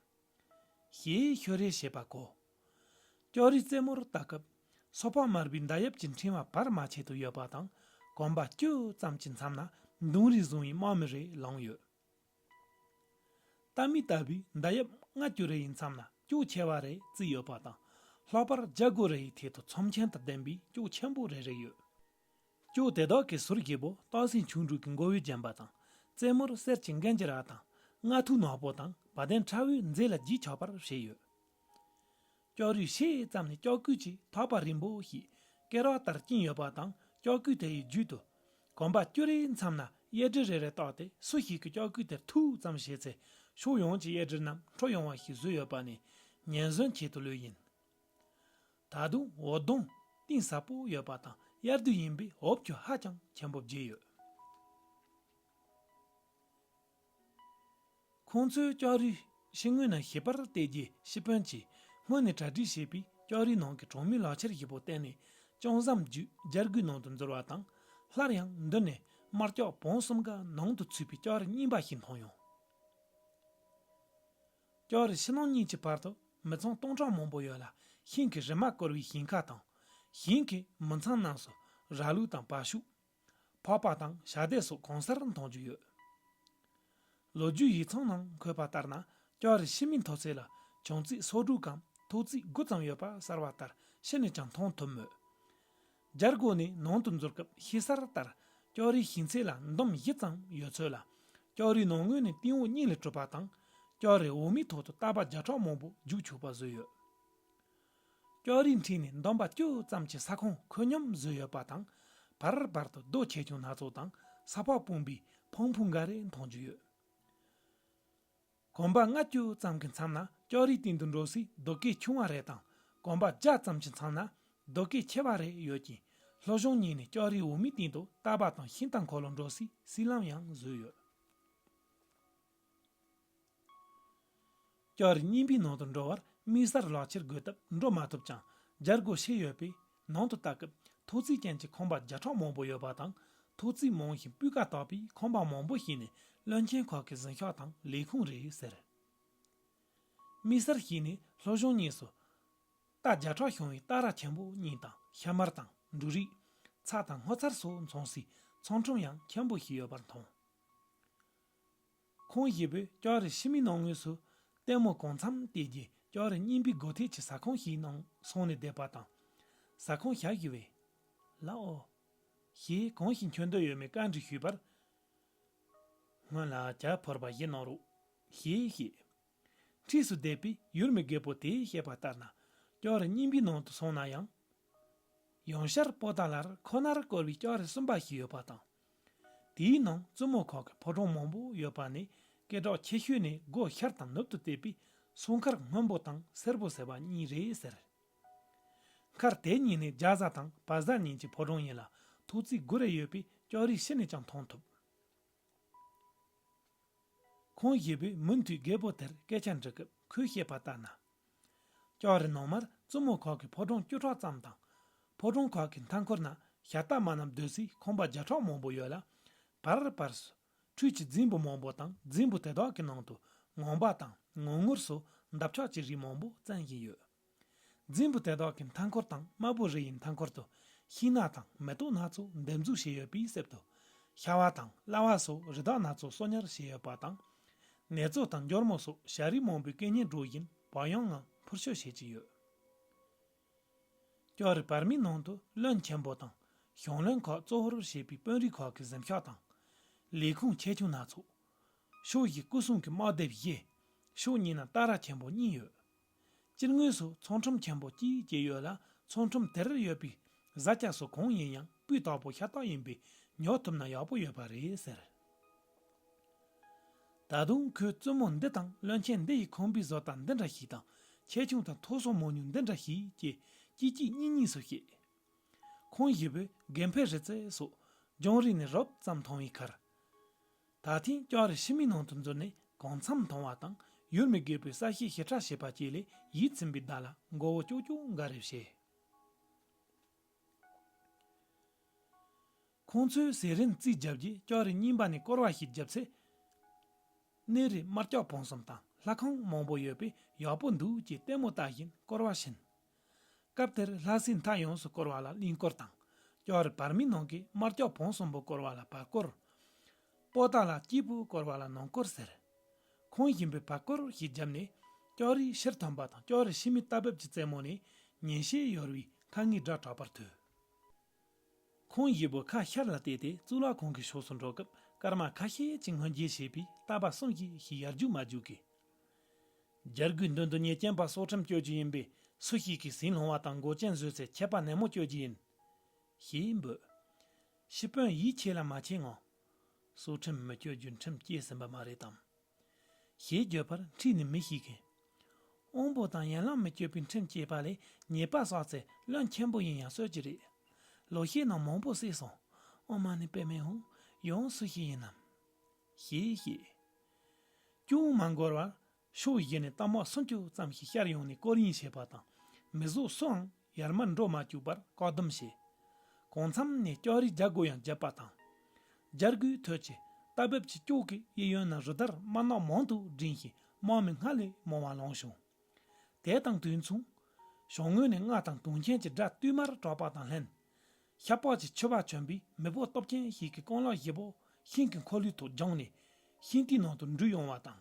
ཞེས་ཤོད་རེས་བྱེད་པ་གོ། ལྕགས་རིའི་རྩེ་མོར་ལྟ་སྐབས། སོ་ཕག་དམར་པོའི་མདའ་ཡབ་ཀྱི་ཕྲེང་བ་བར་མ་ཆད་དུ་ཡོད་པ་དང་། གོམ་པ་བཅུ་ཙམ་གྱི་མཚམས་ན་མདུང་རིས་བཟུང་བའི་དམག་མི་རེ་ལངས་ཡོད། རྟ་མི་ལྟ་བུའི་མདའ་ཡབ་ལྔ་བཅུ་རེ་ཡི་མཚམས་ན་ཅོག་ཆེ་བ་རེ་བརྩིས་ཡོད་པ་དང་། ལྷག་པར་རྒྱལ་སྒོ་རེ་ཡི་ཐད་དུ་ཚོམས་ཆེན་དང་ལྡན་པའི་ཅོག་ཆེན་པོ་རེ་རེ་ཡོད། ཅོག་དེ་དག་གི་ཟུར་བཞི་པོ་སྟག་སེང་ཆོ་འཕྲུལ་གྱི་མགོ་བོས་བརྒྱན་པ་དང་། རྩེ་མོར་གསེར་གྱི་འགན་གྱི་ར་དང་། རྔ་ཐུག་ནག་པོ་དང་བ་དན་ཁྲ་བོའི་མཛེས་ལ་བརྗིད་ཆགས་པར་བྱས་ཡོད། ལྕགས་རིའི་ཤེལ་ཙམ་ནས་ལྕགས་སྐུད་ཀྱི་ཐག་པ་རིང་པོ་ཞིག་སྐེ་རགས་ལྟར་བཅིངས་ཡོད་པ་དང་། ལྕགས་སྐུད་དེ་ཡི་རྒྱུད་དུ། གོམ་པ་བཅུ་རེའི་མཚམས་ན་གཡས་གྲི་རེ་རེ་བཏགས་ཏེ། སུ་ཞིག་གིས་ལྕགས་སྐུད་དེར་ཐུག་ཙམ་བྱས་ཚེ། ཕྱོགས་ཡོངས་ཀྱི་གཡས་གྲི་རྣམས་འཕྲོ་ཡོང་བ་ཞིག་བཟོས་ཡོད་པ་ནི་ཉེན་ཟོན་ཆེད་དུ་ལོས་ཡིན། ད་དུང་འོད་སྡོང་གཏིང་ཟབ་པོ་ཡོད་པ་དང་། དབྱར་དུས་ཡིན་པས་འོབས་ཆུ་ཧ་ཅང་ཆེན་པོ་བརྗིད་ཡོད། ཁོང་ཚོས་ལྕགས་རིའི་ཕྱི་ངོས་ན་ཞིབ་པར་བལྟས་རྗེས། ཤི་དཔོན་གྱིས་སྔོན་ནས་གྲ་སྒྲིག་བྱས་པའི་ལྕགས་རིའི་ནང་གི་གྲོང་མིའི་ལག་ཁྱེར་བཞི་པོ་བསྟན་ནས། ཅུང་ཟམ་བརྒྱུད་རྒྱལ་སྒོའི་ནང་དུ་འཛུལ་བ་དང་། སླར་ཡང་མདུན་ནས་དམར་ལྕགས་བོང་གསུམ་ཀ་ནང་དུ་ཚུད་པའི་ལྕགས་རི་རྙིང་པ་ཞིག་མཐོང་ཡོང་། ལྕགས་རི་ཕྱི་ནང་གཉིས་ཀྱི་བར་དུ་མི་ཚང་སྟོང་ཕྲག་མང་པོ་ཡོད་ལ། ཤིང་གི་རི་མ་བསྐོར་བའི་ཞིང་ཁ་དང་། ཞིང་གི་མུན་ཚང་རྣམས་སུ་ར་ལུག་དང་བ་ཕྱུགས། ཕག་པ་དང་བྱ་དེ་སོགས་གང་སར་མཐོང་རྒྱུ་ཡོད། ལོ་རྒྱུས་ཡིག་ཚང་ནང་འཁོད་པ་ལྟར་ན། ལྕགས་རི་ཕྱི་མའི་མཐོ་ཚད་ལ་བྱང་ཚད་སོ་དྲུག་གམ་མཐོ་ཚད་དགུ་ཙམ་ཡོད་པ་གསལ་བ་ལྟར་ཕྱི་ནས་ཀྱང་མཐོང་ཐུབ་མོད། རྒྱལ་སྒོ་ནས་ནང་དུ་འཛུལ་སྐབས་ཤེས་གསལ་ལྟར། ལྕགས་རིའི་ཞེང་ཚད་ལ་འདོམ་བཞི་ཙམ་ཡོད་ཚོད་ལ། ལྕགས་རིའི་ནང་ངོས་ནས་སྟེང་འོག་གཉིས་ལས་གྲུབ་པ་དང་། ལྕགས་རིའི་འོག་མའི་ཐོག་ཏུ་རྟ་པ་བརྒྱ་ཕྲག་མང་པོ་རྒྱུག་ཆོག་པ་བཟོས་ཡོད། ལྕགས་རིའི་འཁྲིས་ནས་འདོམ་པ་བཅུ་ཙམ་གྱི་ས་ཁང་ཁོད་སྙོམས་བཟོས་ཡོད་པ་དང་། བར་བར་དུ་རྡོ་ཆེ་ཆུང་སྣ་ཚོགས་དང་ས་ཕག་དཔུང་པའི་ཕང་ཕུང་འགའ་རེ་མཐོང་རྒྱུ་ཡོད། གོམ་པ་ལྔ་བཅུ་ཙམ་གྱི་མཚམས་ན་ལྕགས་རིའི་སྟེང་དུ་འགྲོ་སའི་རྡོ་སྐས་ཆུང་བ་རེ་དང་། གོམ་པ་བརྒྱ་ཙམ་གྱི་མཚམས་ན་རྡོ་སྐས་ཆེ་བ་རེ་ཡོད་ཅིང་། ལྷོ་གཞོང་གཉིས་ནས་ལྕགས་རིའི་འོག་མའི་སྟེང་དུ་རྟ་པ་དང་ཤིང་རྟ་འཁོར་ལོ་འགྲོ་སའི་བསིལ་ལམ་ཡང་བཟོས་ཡོད། ལྕགས་རི་རྙིང་པའི་ནང་དུ་འགྲོ་བར་དམིགས་བསལ་ལག་ཁྱེར་དགོས་སྟབས་འགྲོ་མ་ཐུབ་ཀྱང་། རྒྱལ་སྒོ་ཕྱེ་ཡོད་པས་ནང་དུ་ལྟ་སྐབས། མཐོ་ཚད་ཅན་གྱི་ཁང་པ་བརྒྱ་ཕྲག་མང་པོ་ཡོད་པ་དང་། མཐོ་ཚད་མང་ཞིང་སྤུས་ཀ་དག་པའི་ཁང་པ་མང་པོ་ཞིག་ནས་བློན་ཆེན་ཁག་གི་གཟིམ་ཤག་དང་ལས་ཁུངས་རེད་ཟེར། དམིགས་བསལ་ཞིག་ནས་ལྷོ་གཞོང་གཉིས་སུ་རྟ་བརྒྱ་ཕྲག་ཤོང་བའི་རྟ་ར་ཆེན་པོ་གཉིས་དང་། ཤ་མར་དང་འབྲུ་རིགས། ཚྭ་དང་སྔོ་ཚལ་སོགས་འཚོང་སའི་ཚོང་ཁྲོམ་ཡང་ཆེན་པོ་ཞིག་ཡོད་པར་མཐོང་། ཁོང་བཞི་པོས་ལྕགས་རི་ཕྱི་མའི་ནང་ངོས་སུ་ལྟད་མོ་གང་འཚམ་བལྟས་རྗེས། ལྕགས་རི་རྙིང་པའི་སྒོ་ཐད་ཀྱི་ཟ་ཁང་ཞིག་ནང་སོང་ནས་བསྡད་པ་དང་། ཟ་ཁང་ཞབས་ཞུ་བས། ལགས་འོ། ཞེས་གང་ཞིག་མཆོད་འདོད་ཡོད་མེད་བཀའ་འདྲི་ཞུས་པར། སྔོན་ལ་ཇ་ཕོར་པ་བཞི་གནང་རོགས། ཞེས་བཤད། འཁྲིས་སུ་བསྡད་པའི་ཡུལ་མི་རྒད་པོ་དེས་བཤད་པ་ལྟར་ན། ལྕགས་རི་རྙིང་པའི་ནང་དུ་སོང་ན་ཡང་། ཡང་ཤར་པོ་ཏཱ་ལར་ཁོ་ནར་བསྐོར་བའི་ལྕགས་རི་གསུམ་པ་ཞིག་ཡོད་པ་དང་། དེའི་ནང་བཙུན་མོ་ཁག་གི་ཕོ་བྲང་མང་པོ་ཡོད་པ་ནི་སྐད་གྲགས་ཆེ་ཤོས་ནི་སྒོ་ཤར་དང་ནུབ་ཏུ་བལྟས་པའི་སྲུང་མཁར་སྔོན་པོ་དང་སེར་པོ་ཟེར་བ་གཉིས་རེད་ཟེར། མཁར་དེ་གཉིས་ནི་རྒྱ་བཟའ་དང་བལ་བཟའ་གཉིས་ཀྱི་ཕོ་བྲང་ཡིན་ལ། མཐོ་ཚད་དགུ་རེ་ཡོད་པས་ལྕགས་རིའི་ཕྱི་ནས་ཀྱང་མཐོང་ཐུབ། ཁོང་བཞི་པོས་མུ་མཐུད་རྒད་པོ་དེར་སྐད་ཆ་འདྲི་སྐབས་ཁོས་བཤད་པ་ལྟར་ན། ལྕགས་རི་ནང་མར་བཙུན་མོ་ཁག་གི་ཕོ་བྲང་བཅུ་ཕྲག་ཙམ་དང་། ཕོ་བྲང་ཁག་གི་མཐའ་འཁོར་ན་ཞྭ་སྟག་མ་རྣམས་སྡོད་སའི་ཁང་པ་བརྒྱ་ཕྲག་མང་པོ་ཡོད་ལ། བར་བར་སུ་ཁྲུས་ཀྱི་རྫིང་བུ་མང་པོ་དང་། རྫིང་བུ་དེ་དག་གི་ནང་དུ་ངང་པ་དང་ངང་ངུར་སོགས་འདབ་ཆགས་ཀྱི་རིགས་མང་པོ་རྩེན་བཞིན་ཡོད། རྫིང་བུ་དེ་དག་གི་མཐའ་འཁོར་དང་དམར་པོ་རི་ཡི་མཐའ་འཁོར་དུ་ཤིང་ནགས་དང་མེ་ཏོག་སྣ་ཚོགས་འདེབས་འཛུགས་བྱས་ཡོད་པའི་གསེབ་ཏུ། ཤ་བ་དང་གླ་བ་སོགས་རི་དྭགས་སྣ་ཚོགས་གསོ་ཉར་བྱས་ཡོད་པ་དང་། ནེ་ཙོ་དང་འབྱོར་མོ་སོགས་བྱ་རིགས་མང་པོའི་སྐད་སྙན་སྒྲོག་བཞིན་བག་ཡངས་ངང་འཕུར་ཤོག་བྱེད་ཀྱི་ཡོད། ལྕགས་རི་བར་མའི་ནང་དུ་བློན་ཆེན་པོ་དང་ཞང་བློན་ཁག་གཙོ་བོར་བྱས་པའི་དཔོན་རིགས་ཁག་གི་གཟིམ་ཤག་དང་། ལས་ཁུངས་ཆེ་ཆུང་སྣ་ཚོགས། ཕྱོགས་བཞི་སྐུ་སྲུང་གི་དམག་སྡེ་བཞི། ཕྱོགས་གཉིས་ན་རྟ་ར་ཆེན་པོ་གཉིས་ཡོད། སྤྱིར་དངོས་སུ་ཚོང་ཁྲོམ་ཆེན་པོ་གཅིག་བཅས་ཡོད་ལ། ཚོང་ཁྲོམ་དེར་ཡོད་པའི་བཟའ་བཅའ་སོགས་གང་ཡིན་ཡང་སྤུས་དག་པོ་ཤ་སྟག་ཡིན་པས་ཉོ་ཐུབ་ན་ཡག་པོ་ཡོད་པ་རེད་ཟེར། ད་དུང་ཁོས་བཙུན་མོ་འདི་དང་བློན་ཆེན་འདི་ཡི་ཁང་པའི་བཟོ་ལྟ་འདི་འདྲ་ཞིག་དང་། ཆེ་ཆུང་དང་མཐོ་སོགས་མང་ཉུང་འདི་འདྲ་ཞིག་ཅེས་གཅིག་གཅིག་གཉིས་གཉིས་སུ་བཤད། ཁོང་བཞི་པོས་དགེ་འཕེལ་རི་རྩེ་སོགས་ ལྗོངས་རིས་ནས་རོབ་ཙམ་མཐོང་བའི་ཁར། ད་ཐེངས་ལྕགས་རི་ཕྱི་མའི་ནང་དུ་འཛུལ་ནས་གང་འཚམ་མཐོང་བ་དང་ཡུལ་མི་རྒད་པོའི་ས་གཤིས་ཞིབ་ཕྲ་བྱས་པ་བཅས་ལས་ཡིད་ཚིམ་པའི་བརྡ་ལ་མགོ་བོ་ཀྱོག་ཀྱོག་འགའ་རེ་བྱས། ཁོང་ཚོས་ཟས་རིན་རྩིས་བརྒྱབ་རྗེས་ལྕགས་རི་རྙིང་པ་ནས་སྐོར་བ་ཞིག་བརྒྱབ་ཚེ། གནས་རི་དམར་སྐྱོག་བོང་གསུམ་དང་ལྷ་ཁང་མང་པོ་ཡོད་པས་ཡག་པོ་འདུག་ཅེས་ལྟད་མོ་ལྟ་བཞིན་སྐོར་བ་ཕྱིན། སྐབས་དེར་ལྷ་སའི་མཐའ་ཡོངས་སུ་བསྐོར་བ་ལ་གླིང་སྐོར་དང་། ལྕགས་རི་བར་མའི་ནང་གི་དམར་སྐྱོག་བོང་གསུམ་པོ་བསྐོར་བ་ལ་བར་སྐོར། པོ་ཏཱ་ལ་སྐྱེས་བུ་བསྐོར་བ་ལ་ནང་སྐོར་ཟེར། ཁོང་བཞིན་པའི་བར་སྐོར་ཞིག་བརྒྱབ་ནས། ལྕགས་རིའི་ཕྱིར་ཐོན་པ་དང་ལྕགས་རི་ཕྱི་མའི་རྟ་བབས་ཀྱི་རྩེ་མོ་ནས་ཉིན་ཤས་ཡོལ་བའི་ཁ་ངའི་སྒྲ་གྲགས་པར་ཐོས། ཁོང་བཞི་པོ་ཁ་ཤར་ལ་བལྟས་ཏེ་གཙུག་ལག་ཁང་གི་ཕྱོགས་སུ་འགྲོ་སྐབས་སྐར་མ་ཁ་ཤས་ཀྱི་སྔོན་རྗེས་བྱས་པའི་རྟ་པ་གསུམ་བཞི་ཞིག་ཡར་རྒྱུག་མར་རྒྱུག་གིས། རྒྱལ་སྒོའི་མདུན་དུ་ཉེས་ཅན་པ་སྲོག་ཁྲིམས་གཅོད་རྒྱུ་ཡིན་པས་སུ་ཞིག་གིས་ཟིང་སློང་བ་དང་མགོ་ཅན་བཟོས་ཚེ་ཆད་པ་ནན་མོ་གཅོད་རྒྱུ་ཡིན། ཞེས་འབོད། ཤི་དཔོན་ཡིད་ཆེས་ལ་མ་ཆེས་ངང་། སྲོག་ཁྲིམས་མི་གཅོད་རྒྱུའི་ཁྲིམས་བཅད་ཟིན་པ་མ་རེད་དམ། ཞེས་བརྗོད་པར་འཁྲིས་ནས་མི་ཞིག་གིས། དབང་པོ་དང་ཡན་ལག་མི་གཅོད་པའི་ཁྲིམས་བཅད་པ་ལས་ཉེས་པ་བསགས་ཚེ་བློན་ཆེན་པོ་ཡིན་ཡང་གསོད་ཀྱི་རེད། ལོ་ཤས་ནང་མང་པོ་བསད་སོང་། ཨོཾ་མ་ཎི་པདྨེ་ཧཱུྃ། ཡང་སུ་ཞིག་ཡིན་ནམ། ཞེས་བཤད། ཅུང་མ་འགོར་བར་ཕྱོགས་བཞི་ནས་རྟ་དམག་སུམ་ཅུ་ཙམ་ཞིག་ཤར་ཡོང་ནས་སྐོར་གཡེང་བྱེད་པ་དང་མི་བཟོ་སུའང་ཡར་མར་འགྲོ་མ་བཅུག་པར་བཀག་སྡོམ་བྱས། གང་འཚམ་ནས་ལྕགས་རིའི་རྒྱལ་སྒོ་ཡང་བརྒྱབ་པ་དང་། རྒྱལ་སྒོའི་ཐོད་ཀྱི་རྟ་བབས་ཀྱི་ཀྱོག་གི་གཡས་གཡོན་ན་རི་དར་དམར་ནག་མང་དུ་བསྒྲེངས་ཤིང་དམག་མི་སྔར་ལས་མང་བ་ལངས་བྱུང་། དེ་དང་དུས་མཚུངས། བྱང་ངོས་ནས་རྔ་དང་དུང་ཆེན་གྱི་སྒྲ་བསྟུད་མར་གྲགས་པ་དང་ལྷན། ཤ་པགས་ཀྱི་མཆེ་བ་གྱོན་པའི་མི་ཕོ་སྟོབས་ཆེན་ཞིག་གིས་རྐང་ལག་བཞི་པོ་ཤིང་གི་འཁོར་ལོའི་ཐོག་བརྒྱངས་ནས་ཤིང་རྟའི་ནང་དུ་འདྲུད་ཡོང་བ་དང་།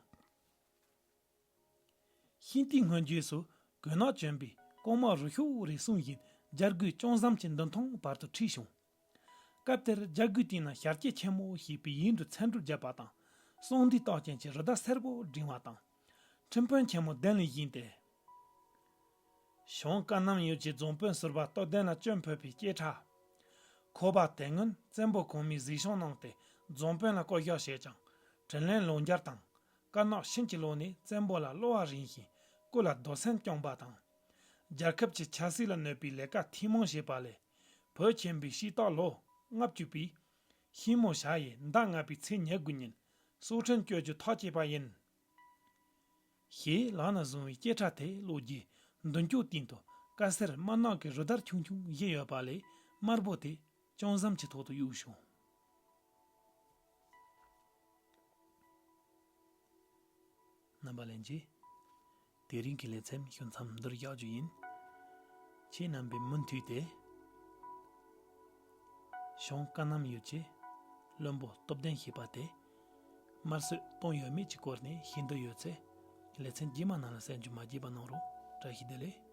ཤིང་རྟའི་སྔོན་རྗེས་སུ་གོས་ནག་གྱོན་པའི་རྐང་དམག་རུ་ཤུགས་རེ་ཟུང་བཞིན་རྒྱལ་སྒོའི་ལྕང་ཟམ་གྱི་མདུན་ཐང་བར་དུ་ཁྲིད་བྱུང་། སྐབས་དེར་རྒྱལ་སྒོའི་སྟེང་ན་ཞལ་སྐྱེས་ཆེན་མོ་ཞེས་པའི་ཡིག་འབྲུ་མཚན་སྒྲོགས་བརྒྱབ་པ་དང་། གསང་འདུས་རྟགས་ཅན་གྱི་རི་དྭགས་སེར་པོ་བསྒྲེངས་བ་དང་། ཁྲིམས་དཔོན་ཆེན་མོ་གདན་ལ་བཞེངས་ཏེ། བྱང་ཀ་གནམ་ཡུལ་གྱི་རྫོང་དཔོན་ཟུར་པ་སྟོད་ལྡན་ལ་སྐྱོན་ཕོད་པའི་སྐྱེས་ཕྲ། ཁོ་པ་དེ་སྔོན་བཙན་པོ་གོང་མའི་གཟིགས་ཞིབ་གནང་སྟེ་རྫོང་དཔོན་ལ་བསྐོ་གཞག་བྱས་ཀྱང་དྲིན་ལན་ལོག་འཇལ་དང་དཀར་ནག་ཤིང་གི་ལོ་ནས་བཙན་པོ་ལ་བསླུ་བ་རིམ་བཞིན་སྐུ་ལ་རྡོ་སེམས་བསྐྱངས་པ་དང་། རྒྱལ་ཁབ་ཀྱི་ཆབ་སྲིད་ལ་གནོད་པའི་ལས་ཀ་ཐུན་མོང་བྱས་པ་ལས། བོད་ཆེན་པོའི་ཤིས་རྟགས་ལོ་ལྔ་བཅུ་པའི་ཤིང་མོ་ཞག་ཡི་ཟླ་ལྔ་པའི་ཚེས་ཉེར་དགུ་ཉིན་སྲོག་ཁྲིམས་གཅོད་རྒྱུ་ཐག་བཅད་པ་ཡིན། ཞེས་ལག་ན་བཟུང་བའི་སྐྱེས་ཕྲ་དེ་ཀློག་རྗེས་མདུན་ཅོག་སྟེང་དུ་དཀར་སེར་དམར་ནག་གི་རུ་དར་ཆུང་ཆུང་བཞི་ཡོད་པ་ལས་དམར་པོ་དེ་ལྕང་ཟམ་གྱི་ཐོག་ཏུ་གཡུགས་བྱུང་། རྣམ་པ་ལྷན་རྒྱས། དེ་རིང་གི་ལེ་ཚན་ཞུ་མཚམས་འདིར་བཞག་རྒྱུ་ཡིན། ཁྱེད་རྣམ་པས་མུ་མཐུད་དེ། བྱང་ཀ་གནམ་ཡུལ་གྱི་བློན་པོ་སྟོབས་ལྡན་ཞེས་པ་དེ། དམར་གསོད་བཏང་ཡོད་མེད་ཀྱི་སྐོར་ནས་ཤེས་འདོད་ཡོད་ཚེ། ལེ་ཚན་རྗེས་མ་ནང་ལ་གསན་རྒྱུ་མ་བརྗེད་པ་གནང་རོགས། བཀྲ་ཤིས་བདེ་ལེགས།